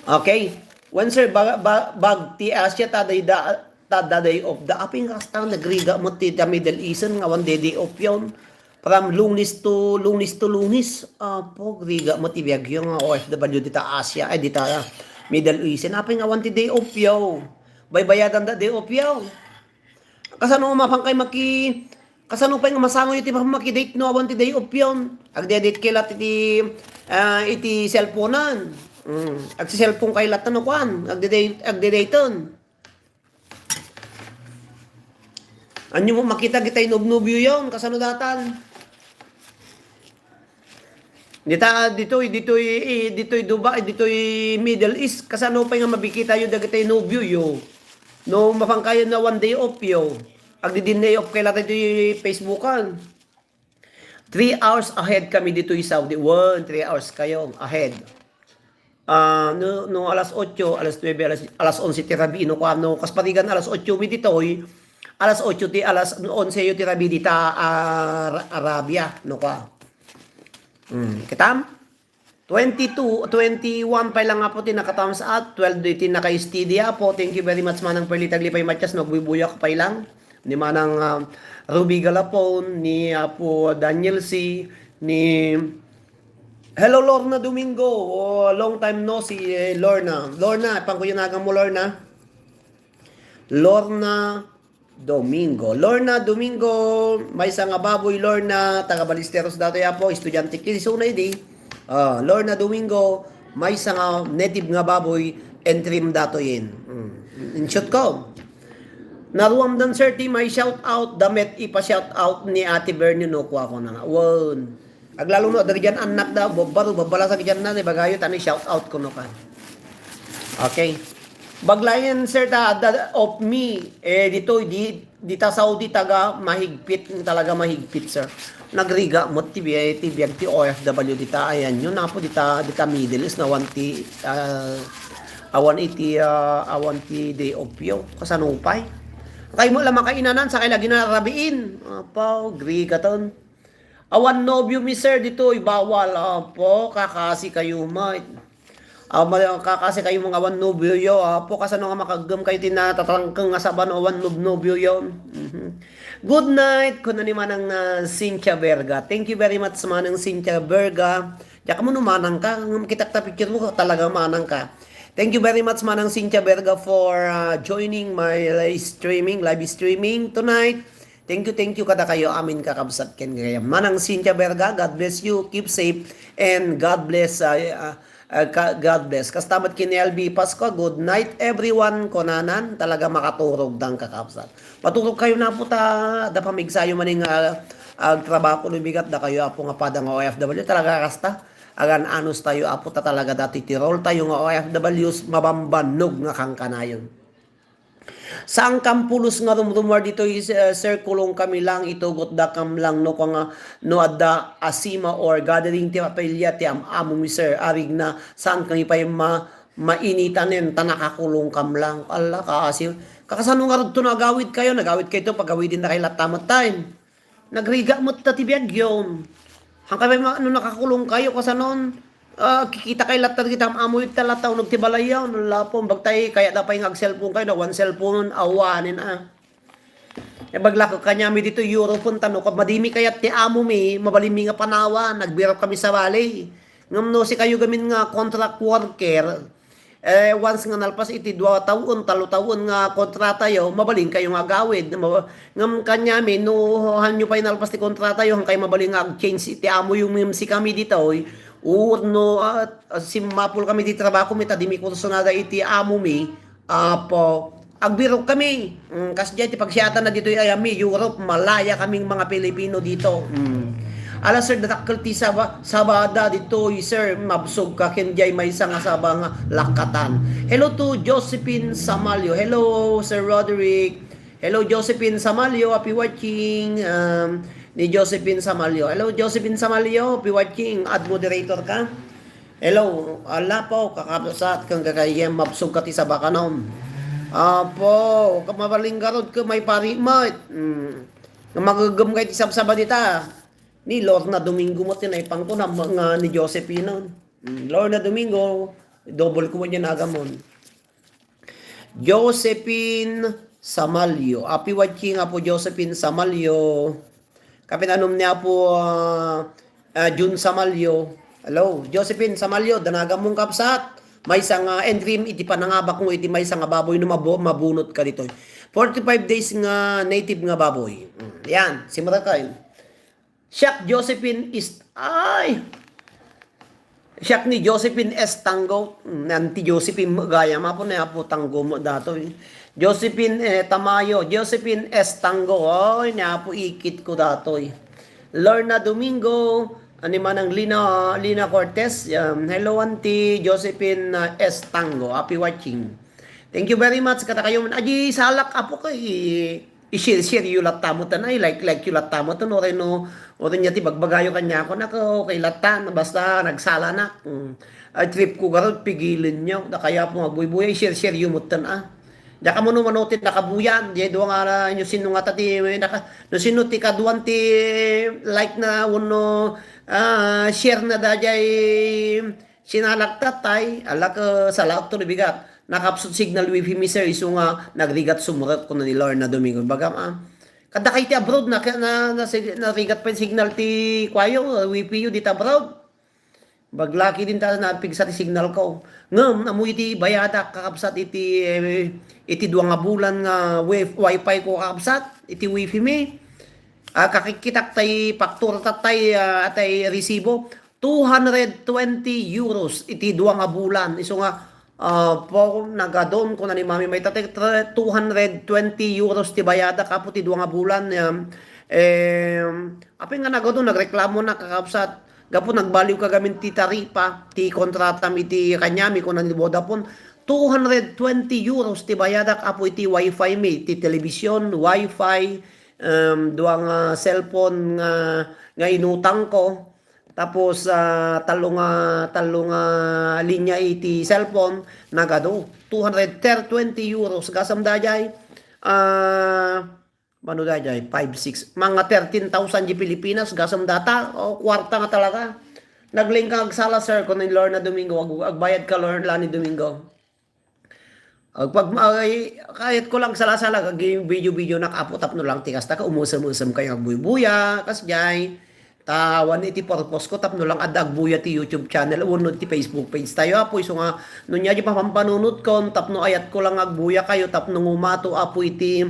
Okay. When, sir, ba-, ba-, bag ti Asia, ta day da, ta da day off da. Apay nga kasta, nagriga mo ti, ta Middle Eastern nga one day, day off yon. From Lunes to, Lunes to Lunes. Apo, griga mo ti Baguio nga O F W dita Asia, ay, dita Middle East. Apay nga one ti day off yo. Baybayadan da day off yo. Kasano nga mapan kay maki-, kasano pay nga masango iti makidate no awan ti day off yon? Agdedate kay lat iti, ah, iti cellphone-an. Mm. Agsi-cellphone kay lat no kuan, agdedate, agdedaten. Anyo mo makita gitay nobnobyo yon, kasano datan? Dita, ditoy, ditoy, eh, ditoy Dubai, ditoy Middle East, kasano pay nga mabikitayo dagitay nobyoyo? No, mapan kayo na one day off yo. Agdi din day off kay latay ditoy Facebookan. Three hours ahead kami ditoy Saudi. One, three hours kayo ahead. Ah, no, no, alas otso, alas nuebe, alas, alas onse ti rabii, no, kuan, no, kas parigan alas otso mi ditoy, alas otso ti, alas onse yo ti rabii dita, ah, Ra-, Arabia, no, kuan. Hmm, kitam? Twenty-two, twenty-one pay lang, apo, ti naka-thumbs up, twelve iti naka-steady, apo. Thank you very much, Manang Perlita Aglipay Matias, no, agbuybuyag pay lang. Ni Manang, ah, Ruby Galapon, ni Apo Daniel C, ni Hello, Lorna Domingo. Oh, long time no see, eh, Lorna. Lorna, pangkuyanagan mo, Lorna. Lorna Domingo. Lorna Domingo, maysa nga baboy, Lorna, taga Ballesteros datoy, apo, estudiante ti Quezon, idi. Ah, Lorna Domingo, maysa nga native nga baboy, entrim datoyen. Mm. In short ko. Naruamdan, sir, ti may shout out, da met ipa-shout out ni Ate Bernie, no, kuako na nga. Wen. Aglalo no, dagiti annakda, babbaro, babbala sa gidian na, di bagayo, tani shout out kuno ka. Okay. Baglayan, sir, ta, da, of me, eh, dito, di, dita Saudi, taga mahigpit, talaga mahigpit, sir. Nagriga mo, ti biya-, ti biag ti O F W dita, ayan yun, apo, dita, dita Middle East, nawan ti, ah, awan iti, ah, awan ti day off yo. Kasano pay? Kay mo lang makainanan, sa kay lagi na rabiin. Apo, griga ton. Awan nobyo mi, sir, ditoy, bawal. Apo, kakasi kayo, mate. Ah, ma-, kakasi kayo, mga awan nobyo yo. Apo, kasano nga makaggem kayo ti natatangkeng nga saba no awan nob-, nobyo yo? Mhm. Good night, kuna ni Manang, ah, Cynthia Berga. Thank you very much, Manang Cynthia Berga. Diak mo no manang ka, ngem kitak ta picture mo, talaga manang ka. Thank you very much, Manang Cynthia Berga, for, ah, joining my live streaming, live streaming tonight. Thank you, thank you kadakayo amin, kakabsat, ken gayam. Manang Cynthia Berga, God bless you, keep safe, and God bless, ah, ah, ah, ka-, God bless. Kasta met ken ni L B Pascua, good night, everyone, kunanan, talaga makaturog dang kakabsat. Paturog kayo na po ta, da pamigsayo maning, ah, agtrabaho no bigat, dakayo, apo, nga pada nga O F W, talaga kasta, agan-anos tayo, apo, ta talaga dati ti role tayo nga O F Ws, mabambannog nga kankanayon. Saan kam pulos nga rumrumuar ditoy, eh, sir, kulong kami lang, itugot da kam lang no, kung, ah, no adda asima or gathering ti pamilya ti am-amo mi, sir. Arigna, saan kami pay ma-, mainitanen, ta nakakulong kam lang. Ala, kaasi-, kakasano nga rudto no agawid kayo? Nagawid kayo to, pagawidin na kayo latta met time. Nagriga met ta ti biag yon. Hangkay pay ma-, no nakakulong kayo, kasanon? Ah, kikita kay latta dagiti am-amo ita latta uneg ti balay yaw, no lapom, bagtay kayat da pay nga ag-cellphone kayo, na one cellphone, awanen, ah. E, baglako kaniami dito Europe, ta no, madimi kayat ti amo mi, mabalin mi nga panawan, nagbirok kami sa bali. Ngem no, sikayo gamin nga contract worker, eh, once nga nalpas iti dua tawen, talo tawen nga kontrata yo, mabalin kayo nga agawid. Ma-, ngem kaniami, no, hanyo pay nalpas ti kontrata yo, han kay mabalin nga ag-change iti amo yo ngem sikami ditoy, or no, ah, simmapol kami ti trabaho mi, ta di mi kursunada iti amo mi, apo, agbirok kami. Mm, kasdiay ti pagsiatanna ditoy ay ami, Europe, malaya kaming mga Pilipino dito. Mm. Ala, sir, dadakkel ti saba-, sabada ditoy, sir, mabsog ka ken diay maysa nga saba nga lakkatan. Hello to Josephine Samalio. Hello, Sir Roderick. Hello, Josephine Samalio. Happy watching. Um, ni Josephine Samalio. Hello, Josephine Samalio. Happy watching. Ad moderator ka. Hello, ala po, kakabsat, ken gagayyem, mabsog ka ti sabakanom. Apo, ka mabaling garud ka may pari met. Mm. Nga magagam kay ti sabsaba dita. Ni Lorna Domingo met ti naipangko na nga ni Josephine. Mm. Lorna Domingo, double ko man yan agamon. Josephine Samalio. Happy watching, Apo Josephine Samalio. Kapinanum ni Apo, ah, ah, Jun Samalio. Hello, Josephine Samalio, danagan mong kabsat. Maysa nga entry iti panangabak mo iti maysa nga baboy no mabu-, mabunot ka ditoy. Forty-five days nga native nga baboy. Mm, yan, simra kayo. Siak Josephine is, ay! Siak ni Josephine S. Tango. Mm, Auntie Josephine, gayam, Apo, ni Apo Tango mo datoy. Josephine, eh, Tamayo. Josephine S. Tango. Oy, ni Apo ikit ko datoy. Lorna Domingo. Ani manang Lina, Lina Cortez. Um, hello, Auntie Josephine, uh, S. Tango. Happy watching. Thank you very much. Kata kayo man. Aji salak, Apo, kay i-share-share yo latta mo tan, ay, like-like yo latta mo tan, uray no, uray niya ti bagbagayo kanya ako, nako, okay latta, basta nagsala na. Mm. Ay, trip ko garud, pigilen nyo. Da kaya po nga buybuya, i-share-share yo mo tan, ah. Diya ka mo no, mano ti nakabuyan, diya duwa nga, inyo sino nga ta ti, naka, no sino ti kaduan ti like na, wano, ah, share na da jay, sinalak tatay, alak, eh, salaak to bigat. Nakapsut signal wifi mi, sir, isu nga nagrigat sumurot ko na ni Lorna Domingo. Bagam, ah, kada kay ti abroad, na, na, na, sig-, narigat pa yung signal ti kwayo, eh, wifi yu, di ta abroad. Baglaki din ta napigsa ti signal ko. Ngem, amu iti bayadak, kakabsat, iti, eh, iti dua nga bulan nga wi-, wifi ko, kakabsat, iti wifi mi. Ah, kakikitak tay paktura tatay, ah, tay resibo. Two hundred twenty euros iti dua nga bulan. Isu nga, ah, po, nagadon ko na ni Mami may tatay, tre-, two hundred twenty euros ti bayadak, apo ti dua nga bulan. Um, eh, apay nga nagadon, nagreklamo na, kakabsat. Gapu nagbaliw ka gamin ti taripa, ti kontratam iti kanyami, kuna ni Vodafone. Two hundred twenty euros ti bayadak, apo iti wifi mi, ti television, wifi, um, dua nga cellphone nga, nga inutang ko. Tapos, ah, tallo nga, tallo nga linya iti cellphone, nagadu. Two hundred twenty euros. Gasam dayay, ah, mano dayay, five, six, mga thirteen thousand di Pilipinas, gasam data, o kwarta nga talaga. Naglingka agsala, sir, kuno ni Lorna Domingo, ag-, agbayad ka, Lorna ni Domingo. Agpag-, ay, kayat ko lang sala-sala, ag-, video-video na kapo tapno lang ti kasta ka, umusem-usem kayo agbuybuya, kasjay. Ta, awan iti purpose ko, tapno lang adda agbuya ti YouTube channel, wenno ti Facebook page tayo, apo, isu nga, no niya di mapampanunot ko, tapno ayat ko lang agbuya kayo, tapno ngumato, apo, iti,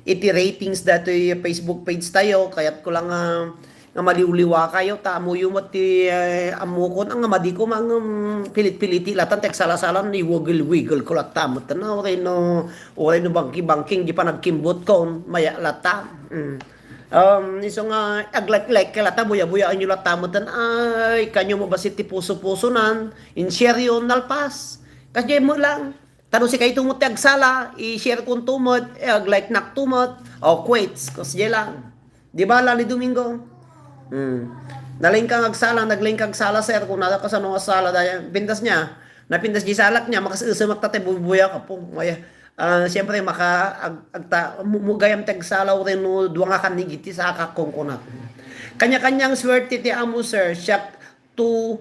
iti ratings datoy Facebook page tayo, kayat ko lang, ah, nga maliwliwa kayo, ta amuyo met ti, eh, ammokon, nga madi ko mang, um, pilit-piliti latan, ti agsala-sala, iwigil-wigil ko latta, met na, uray no, uray no bangki-bangking, di pa nagkimbot ko, maya latta. Mm. Um, isu nga, ag-like-like ka latta, buya-buya, anyo latta, met na, ay, kanyo mabasit ti puso-puso nan, in seryo, nalpas. Kasi mo lang, Ta no sika ito mo ti agsala, i-share ko to met, eh, ag-like nak to met, o quits, kasjay lang. Di ba, Lani Domingo? Hmm. Nalingka nga agsala, naglingka agsala, sir, kung nada ka sa nung asala, daya, pintas niya, napintas di salak niya, makas-, usumak tatay, bubuya ka po. Maya, ah, siyempre, maka, ag-, agta-, mu-, mugayam ti agsala, uray no, duwa nga kanigit, ti sa akakongkonat. Kanya-kanyang swerte ti amo, sir, siya, two,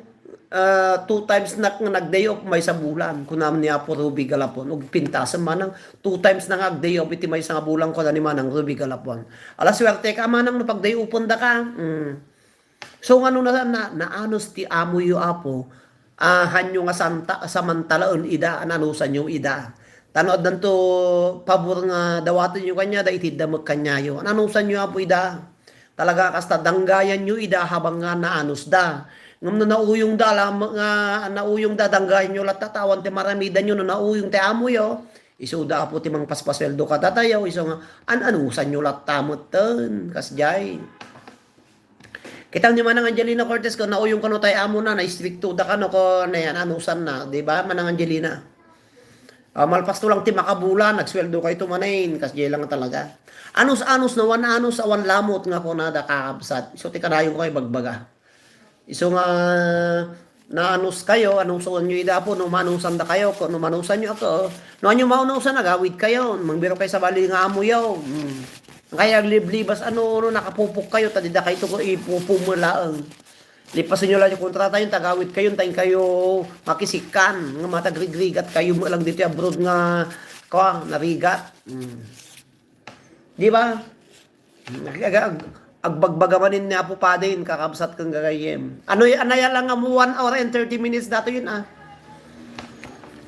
ah, two times nak nga nag-day off maysa bulan. Kunam ni Apo Ruby Galapon, ug pintasem manang two times na nga ag-day off iti maysa nga bulan, kuna ni Manang Ruby Galapon. Ala, swerte ka, Manang, no pag-day off-en da ka. Mm. So, ngano na, na, naanus ti amoyo, Apo? Ah, hanyo nga santa-, samantalaen ida, nanusanyo ida. Ta no addanto pabor nga dawatenyo kaniada, itedda met kaniayo. Nanusanyo, Apo, ida. Talaga kasta, danggayanyo ida habang nga naanusda. Ngem no nauyongda lam-, nga nauyongda, danggayanyo latta, ta awan ti maramidanyo no nauyong ti amoyo. Isuda, Apo, ti mangpaspasueldo kadatayo, isu nga an-anusanyo latta metten, kasjay. Kita ni Manang Angelina Cortez, ko nauyong kano tay amo na, na-istrikto da kano ko, na yan, anusan na, di ba, Manang Angelina? Ah, malpas to lang ti makabulan, nagsueldo kayo tumanin, kasjay lang talaga. Anus-anus na wan anus, awan lamot nga kunada, kakabsat. Isu ti kanayon ko ay bagbaga. Isu nga, naanus kayo, anusanyo ida po, no manusan da kayo, ko, no manusan nyo ako, no anyo maunusan, agawid kayo, mangbiro kayo sa bali nga amuyo. Hmm. Kaya liblibas, ano, no, nakapupok kayo, ta dida kayo to, ipupumulaang. Lipasen nyo lang yung kontrata yung tagawid kayo, tayo kayo makisikan, nga matagrigrigat kayo mo lang dito abroad nga, kwa, narigat. Hmm. Di ba? Ag-, ag-, agbagbaga manin ni Apo Padin, kakabsat kang gagayem. Ano y-, anaya lang nga mo one hour and thirty minutes dato yun, ah.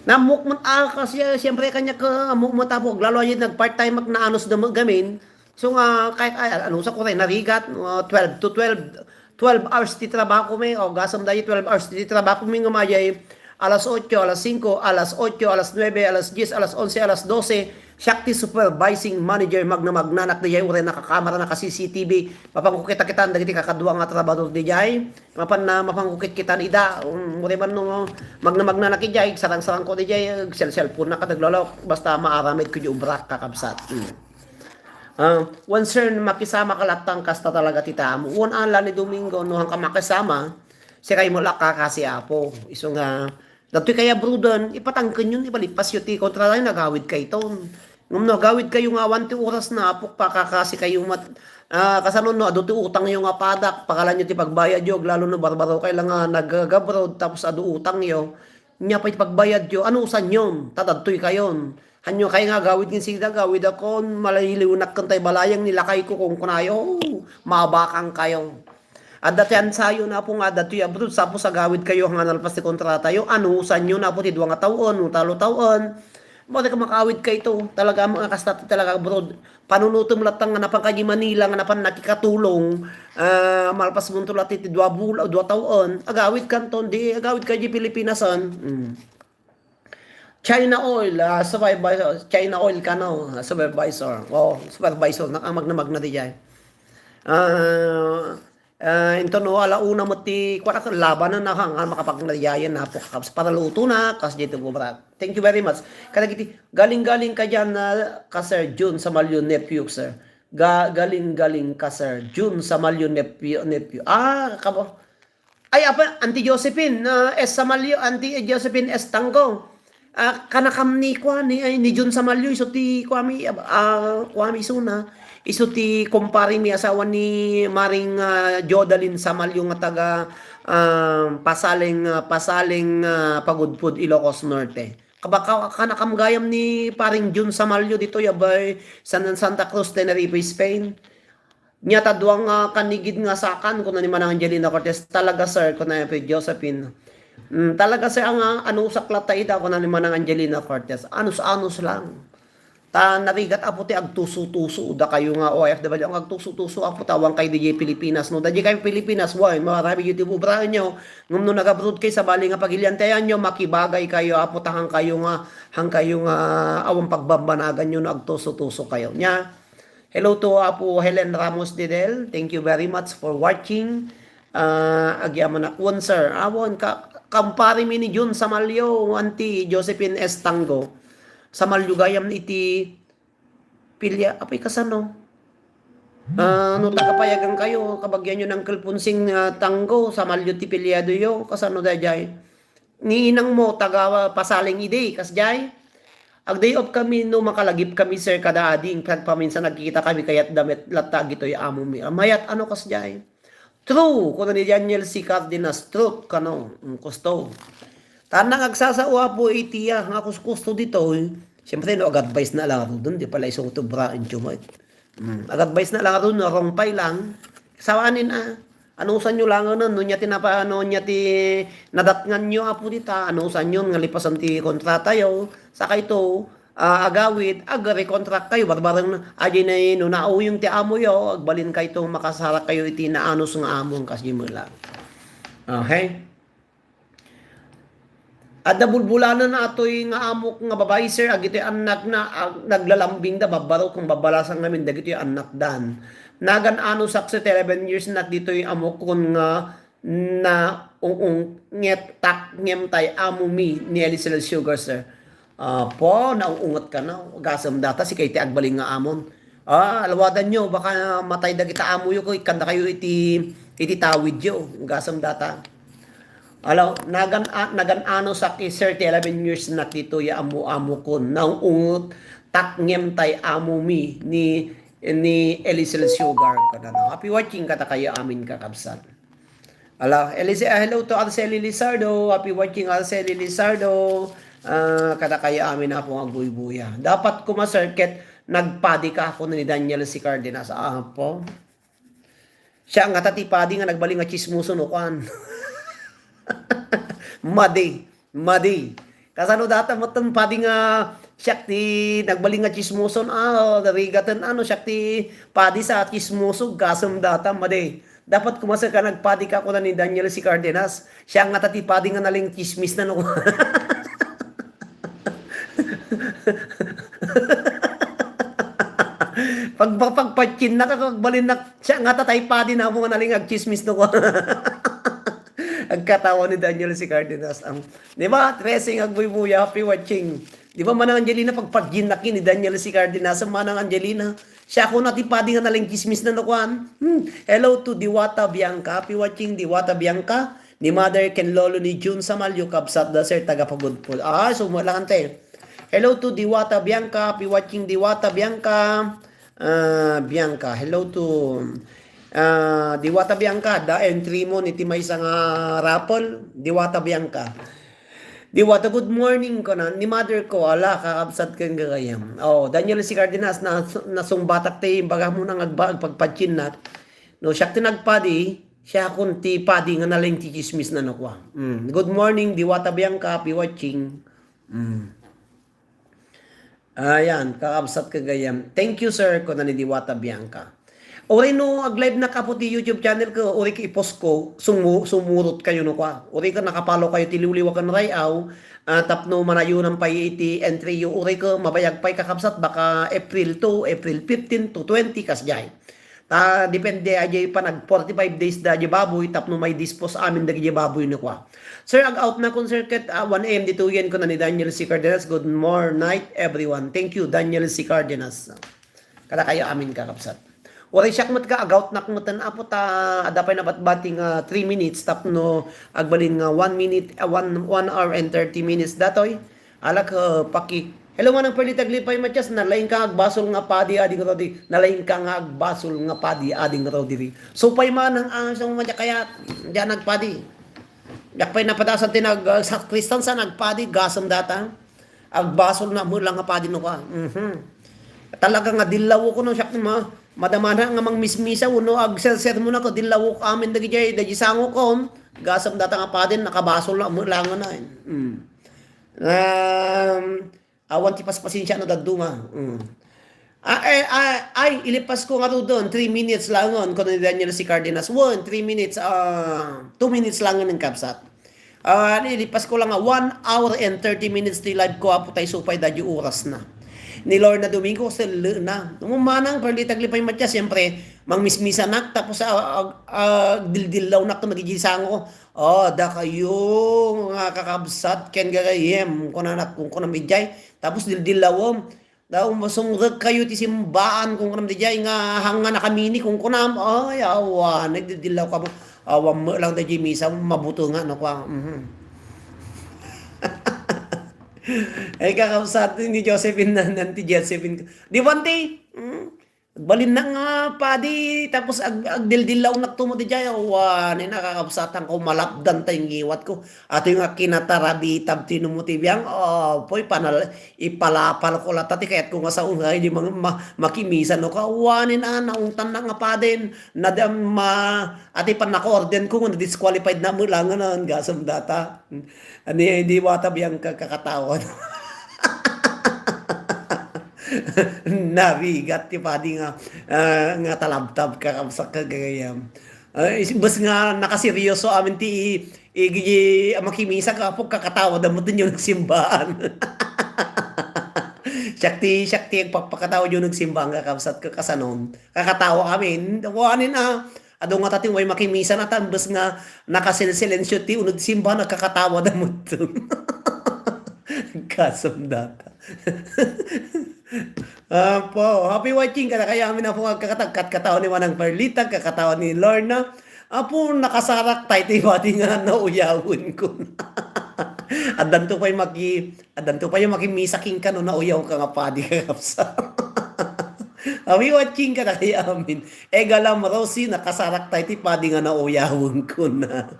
Namukmut, ah, kasi, ah, siyempre, kanya ka, mukmut apo, lalo ay nag-part-time ak naanus da gamin. So nga, kay, ay, ano sa ko rin, narigat, uh, twelve to twelve, twelve hours ti trabaho mi, o gasam dahil twelve hours ti trabaho mi nga mayay, alas otso, alas singko, alas otso, alas nuebe, alas diyes, alas onse, alas dose, siak ti supervising manager, magna-magnanak dijay, uray nakakamera, naka-C C T V, mapankukita-kitaan dagiti kakadua nga trabahador dijay, mapan na, mapankukit-kitaan ida, um, uray man no, magna-magnanak ijay, sarang-sarang ko dijay, cell-cellphone na kadag lolo, basta maaramid ko di ubrak, kakabsat. Mm. Ah, once, sir, makisama ka lattang kasta talaga ti tamo. Wen ala ni Domingo, no, hangka makisama, sikay mo la kakasi Apo. Isu nga, datoy kaya bruden, ipatangken yun, ibalipasyo ti kontra tayo, nagawid kayo ton. Ngem no, agawid kayo nga awan ti oras na, Apo, pakakasi kayo mat-, ah, kasano no, adu ti utang yo nga padak, pakalan yo ti pagbayad yo, lalo no, barbaro kayo lang nga nagagabroad, tapos adu utang yo. Nya pay ti pagbayad yo, anusan yon, ta dadtoy kayon. Hanyo kay nga agawid ken sida, agawid akon, maliliwnak ken tay balayang ni lakay ko, kun kunayo, "Oh, mabakang kayo." Adda ti ansayo na po nga adda toy abroad, sapos agawid kayo nga nalpas ti kontrata yo, anusan yo na po ti dua nga tawen, no talo tawen. Basta ka makaawid kay to, talaga mga kasta ti talaga abroad. Panunutom latta nga napan kadi Manila nga napan nakikatulong, ah, malpas mo to latta ti dua bula-, dua tawen, agawid kanton, di agawid kadi Pilipinas, ah. Mm. China Oil, ah, supervisor, China Oil kano, ah, supervisor. Oh, supervisor, na, ang magna-magna di jay. Ah, ah, into no, ala una mo ti, kwa, laban na, na, nga makapagnayayan na po, kaps, para luto na, kas dito po, bra. Thank you very much. Kadagiti, galing-galing ka dyan, ah, ka Sir Jun Samalyo nephew, sir. Ga-, galing-galing ka, Sir Jun Samalyo nephew, nephew. Ah, kabo. Ay, apa, Auntie Josephine, ah, S Samalyo, Auntie Josephine S Tanggo. Ah, kanakam ni, kwa, ni, ay, ni Jun Samalyo, isu ti, kwa mi, ah, kwa mi isuna. Isu ti kumpare mi asawa ni Maring, ah, Jodalyn Samalyo nga taga, ah, Pasaleng, ah, Pasaleng, ah, Pagudpud, Ilocos Norte. Kaba-, ka-, kanakam gayam ni Paring Jun Samalyo ditoy, abay, San, Santa Cruz, Tenerife, Spain. Nya ta dua nga kanigid nga sakan, kuna ni Manang Angelina Cortez, "Talaga, sir," kuna ni Josephine. "Mm, talaga, sir, ang, ah, anusak latta ida," kuna ni Manang Angelina Cortez. Anus-anus lang. Ta narigat, apo, ti agtuso-tuso, dakayo nga O F W, ang agtuso-tuso, apo, ta awan kay di Pilipinas, no? Dadi kay Pilipinas, why? Marami iti ubraen nyo. Ngem no nag-abroad kay, sabali nga pagiliantayan nyo, makibagay kayo, apo, ta hangkayo nga, hangkayo nga awan pagbambanagan nyo, no agtuso-tuso kayo. Nya, hello to Apo Helen Ramos Didel. Thank you very much for watching. Ah, agyamanak wen, sir. Awan ka, kampare mi ni Jun Samalyo, Auntie Josephine S Tanggo. Samalyo gayam iti pilya, apay kasano? Ah, no taga Payagan kayo, kabagyan nyo ng Kelponsing, ah, Tanggo, Samalyo ti pilyado yo, kasano dayjay? Ni inang mo, taga Pasaleng idi, kasjay? Ag-day off kami, no makalagip kami, sir, kada ading, pagpaminsan nagkikita kami, kayat damet latta, agitoy amo mi. Mayat, ano, kasjay? True, kuna ni Daniel C. Cardenas, truth, kano, mm, kusto. Tanang agsasao, apo, iti, ah, nga kuskusto ditoy. Siyempre, no, ag-advise na lang, dun, di pala isang tubra, intyo mo, eh. Mm, ag-advise na lang, dun, no, wrong pay lang. Sawanin, ah. Anusan nyo lang, ano, no, nya ti napa-, ano, nya ti nadatngan nyo, apo, dita, anusan nyo, nga lipasan ti kontrata yo. Saka ito, ah, agawid, agrecontract kayo, barbareng na, adi na, no, nauyong ti amo yo, agbalin kayo to, makasarak kayo iti naanus nga amo, kas di mo lang. Okay? Adda bulbulanan atoy nga amok nga babai, sir, agitoy annakna, ag-, naglalambing da, babbaro kung babalasan ngamin dagitoy annakdan. Nagan ano, sakse ti eleven years na ditoy amokon nga naunget takngem tay amo mi ni Elisel Sugar, sir. Apo, naunget ka na. Gasem data, si Katie agbaling nga amon. Ah, alawadan nyo, baka matay dagita amo yo, ikkanda kayo iti, iti tawid yo. Gasem data. Alaw, nagan-, a-, nagan-ano sak-, sir, ti eleven years na kito ya ammo-ammokon. Naungot, takngem tay ammomi ni, ni Elisel Sugar. Kadano. Happy watching kadakayo amin, kakabsat. Ala, Elise, ah, hello to Arceli Lizardo. Happy watching, Arceli Lizardo. Ah, kadakayo amin, Apo nga agbuybuya. Dapat kuma, sir, ket nagpadi ka, Apo, ni Daniel C. Cardenas. Apo. Siya ngata ti padi nga nagbalin nga tsismoso no kuan. Madi, madi. Kasano data metten padi nga siak ti nagbalin nga tsismoson? Ah, narigaten ano, siak ti padi sa tsismoso, gasem data, madi. Dapat kuma, sir, ka nagpadi ka, kuna ni Daniel C. Cardenas. Siya ngata ti padi nga naleng tsismis na no. Pag, pag, pagpatsin na ka, pagbalin na, siya ngata tay padi na mo nga naleng agtsismis no ko. Agkatawa ni Daniel C. Cardenas. Ang, di ba, Tracing Agbuybuya, happy watching. Di ba, Manang Angelina, pagpatsin na ki ni Daniel C. Cardenas, Manang Angelina, siya ko na ti padi nga naleng tsismis na no kuan. Hmm. Hello to Diwata Bianca, happy watching, Diwata Bianca. Ni Mother ken Lolo ni Jun Samalyo, kabsat da, sir, taga Pagudpud. Ah, so, wala kante. Hello to Diwata Bianca, happy watching Diwata Bianca. Ah, Bianca, hello to, ah, Diwata Bianca, da entry mo ni ti maysa nga raffle, Diwata Bianca. Diwata, good morning, kuna ni mother ko, ala, kakabsat ken gagayam. Oh, Daniel C. Cardenas, na, nasungbatak ti imbagam mo nang agba-, agpagpatsinnak. No, siak ti nagpadi, siakon ti padi nga naleng ti tsismis na no kua. Mm. Good morning, Diwata Bianca, happy watching. Mm. Ayan, kakabsat ken gayam. Thank you, sir, kuna ni Diwata Bianca. Uray no ag-live na kapo ti YouTube channel ko, uray ka i-post ko, sumu-, sumurot kayo no kua. Uray ka naka-follow kayo ti liwliwa ken ray-aw, ah, tapno manayunan pay iti entry yo. Uray ka mabayag pay, kakabsat, baka April two, April fifteen to twenty, kasdiay. Ta depende, ajay panag forty-five days da di baboy tapno mai-dispose amin dagiti baboy no kua. Sir, ag-out na kun, sir, ket, ah, one A M ditoyen, kuna ni Daniel C. Cardenas. Good mor-, night, everyone. Thank you, Daniel C. Cardenas. Kadakayo amin, kakabsat. Uray siak met ka, ag-out nak meten, Apo, ta adda pay nabatbati nga three minutes tapno agbalin nga one minute, ah, one, one hour and thirty minutes datoy. Alak, uh, paki-, hello, Manang Perlita Aglipay Matias, nalaing ka nga agbasol nga padi, Ading Rodi, nalaing ka nga agbasol nga padi, Ading Rodi. So, pay manang, ah, so, madya kayat, diyan nagpadi. Diak pay napadasan ti nag-, ah, sakristan sa nagpadi, gasem data. Agbasol na mo lang nga padi no ka. Mhm. Talaga nga dillaw ko no siak ma-, madamana nga mangmismisa, uno agsersermon ako, dillaw ko amin dagiti, dagiti sango ko, gasem data nga padi, nakabasol na mo lang na. Mm. Um, awan ti paspasensia no dadduma. Mm. Ah, eh, ah, ay, ilipas ko nga rudon, three minutes langon, kuno ni Daniel C. Cardenas. One, three minutes, ah, two minutes langon ang kabsat. Ah, ilipas ko lang nga one hour and thirty minutes ti live ko, Apo, tay supay da di oras na. Ni Lorna Domingo, selle na. Manang Perlita Aglipay Matias, siyempre, mangmismisanak, tapos, ah, ah, ah, dildillawnak to, magiging sango. Oh, dakayo nga kakabsat ken gagayem, kunanak, kun kunam idiay, tapos dildillawem. Daw masungrek kayo ti simbaan, kun kunam idiay nga hanga nakamini, kun kunam. Ay, awan, nagdidillaw ka mo. Awan mo lang da di misa, mabuto nga, no, kwa. Mhm. Ay, kakabsat ni Josephine na, nanti Josephine. Di ba, ante? Mm. Balin na nga padi, tapos ag-, agdildillawnak to mo di jay, awan, eh, nakakabsatan ko, malapdan tay ngiwat ko. Ato yung nga kinatarabitab ti no mo ti biang, oh, poy, panal-, ipalapal ko lata ti kayat ko nga sao nga di mang-, ma-, makimisan no ka, awan, eh, na, naungtan na nga padin, na di, ma-, ati pan naka-orden ko, nga na-disqualified na mo lang, nga gasam data. Ani, di wata biang ka-, kakatawa. Nabigat ti padi nga, ah, nga talabtab ka, kabsak ka gagayam. Ah, is-, bes nga nakaseryoso amin ti i-, igi-, makimisa ka, apo, kakatawa da mo din yung simbaan. Siak ti, siak ti agpakpakatawa yung nagsimbaan ka, kabsat ka, kasanon. Kakatawa amin. Wanin, ah, Adu nga tatin way makimisa na tambes nga nakasilsilensyo ti unod simba, nagkakatawa da mudto. Kasam data. Apo, happy watching kada kayo amin na po agkakatag, katkatawa ni Manang Perlita, kakatawa ni Lorna. Apo, nakasarak tayo ti padi nga nauyawen ko. Addanto pay maki-, addanto pay makimisa kenka no nauyaw ka nga padi, kakabsat. Awi, watching ka na kaya amin. Egalam Rosie, nakasarak tayo ti padi nga nauyawen ko na.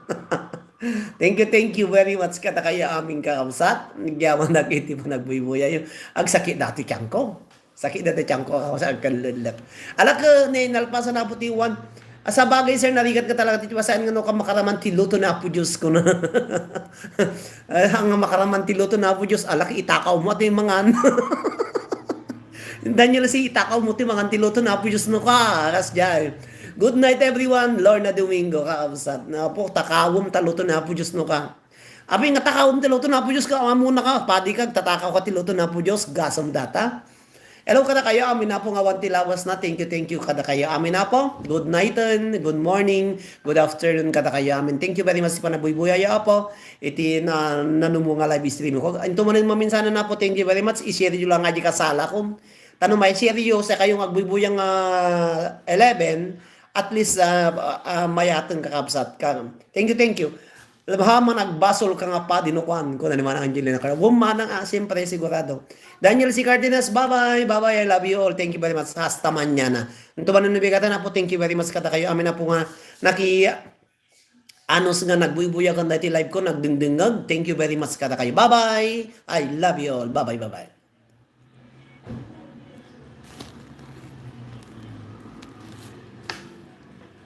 Thank you, thank you very much kada kaya amin, kakabsat. Nagyaman na kayo ti panagbuybuyay. Agsakit dati tiyangko. Sakit dati tiyangko, kakabsat, agkanlellek. Alak, eh, ni nalpasan na po ti one. Ah, sabagay, sir, narigat ka talaga ti pasayan nga no ka makaraman ti luto na Apo Diyos ko na. Ay, nga makaraman ti luto na Apo Diyos, alak, itakaw mo ti mangan. Daniel, si itakaw mo ti mangan ti luto na Apo Diyos no ka, aras jay. Good night, everyone. Lorna Domingo, kakabsat. Na po, takawom ta luto na Apo Diyos no ka. Abi nga takawom ti luto na Apo Diyos ka, amuna ka, padi ka, tatakaw ka ti luto na Apo Diyos, gasam data. Hello kada kayo, amin na po nga awan ti lawas na. Thank you, thank you kada kayo, amin na po. Good night and good morning, good afternoon kada kayo, amin. Thank you very much ti panagbuybuyay, apo. Iti na, nanumo nga live stream ko. Into manen maminsanan na po, thank you very much. I-share yo lang nga di kasala ko. Tano may share yo, sa kayong agbuybuyang, ah, eleven, at least, ah, ah, mayateng kakabsat ka. Thank you, thank you. Labahaman agbasol ka nga padi no kuan, kuna ni Manang Angelina Carlo. Wum, manang, ah, siyempre, sigurado. Daniel C. Cardenas, bye-bye, bye-bye, I love you all. Thank you very much. Hasta mañana. Nto ba nung nabigatan na po, thank you very much kada kayo. Amin na po nga, naki, anus nga nagbuybuyagan dahil live ko, nagdingdingag. Thank you very much kada kayo. Bye-bye. I love you all. Bye-bye, bye-bye.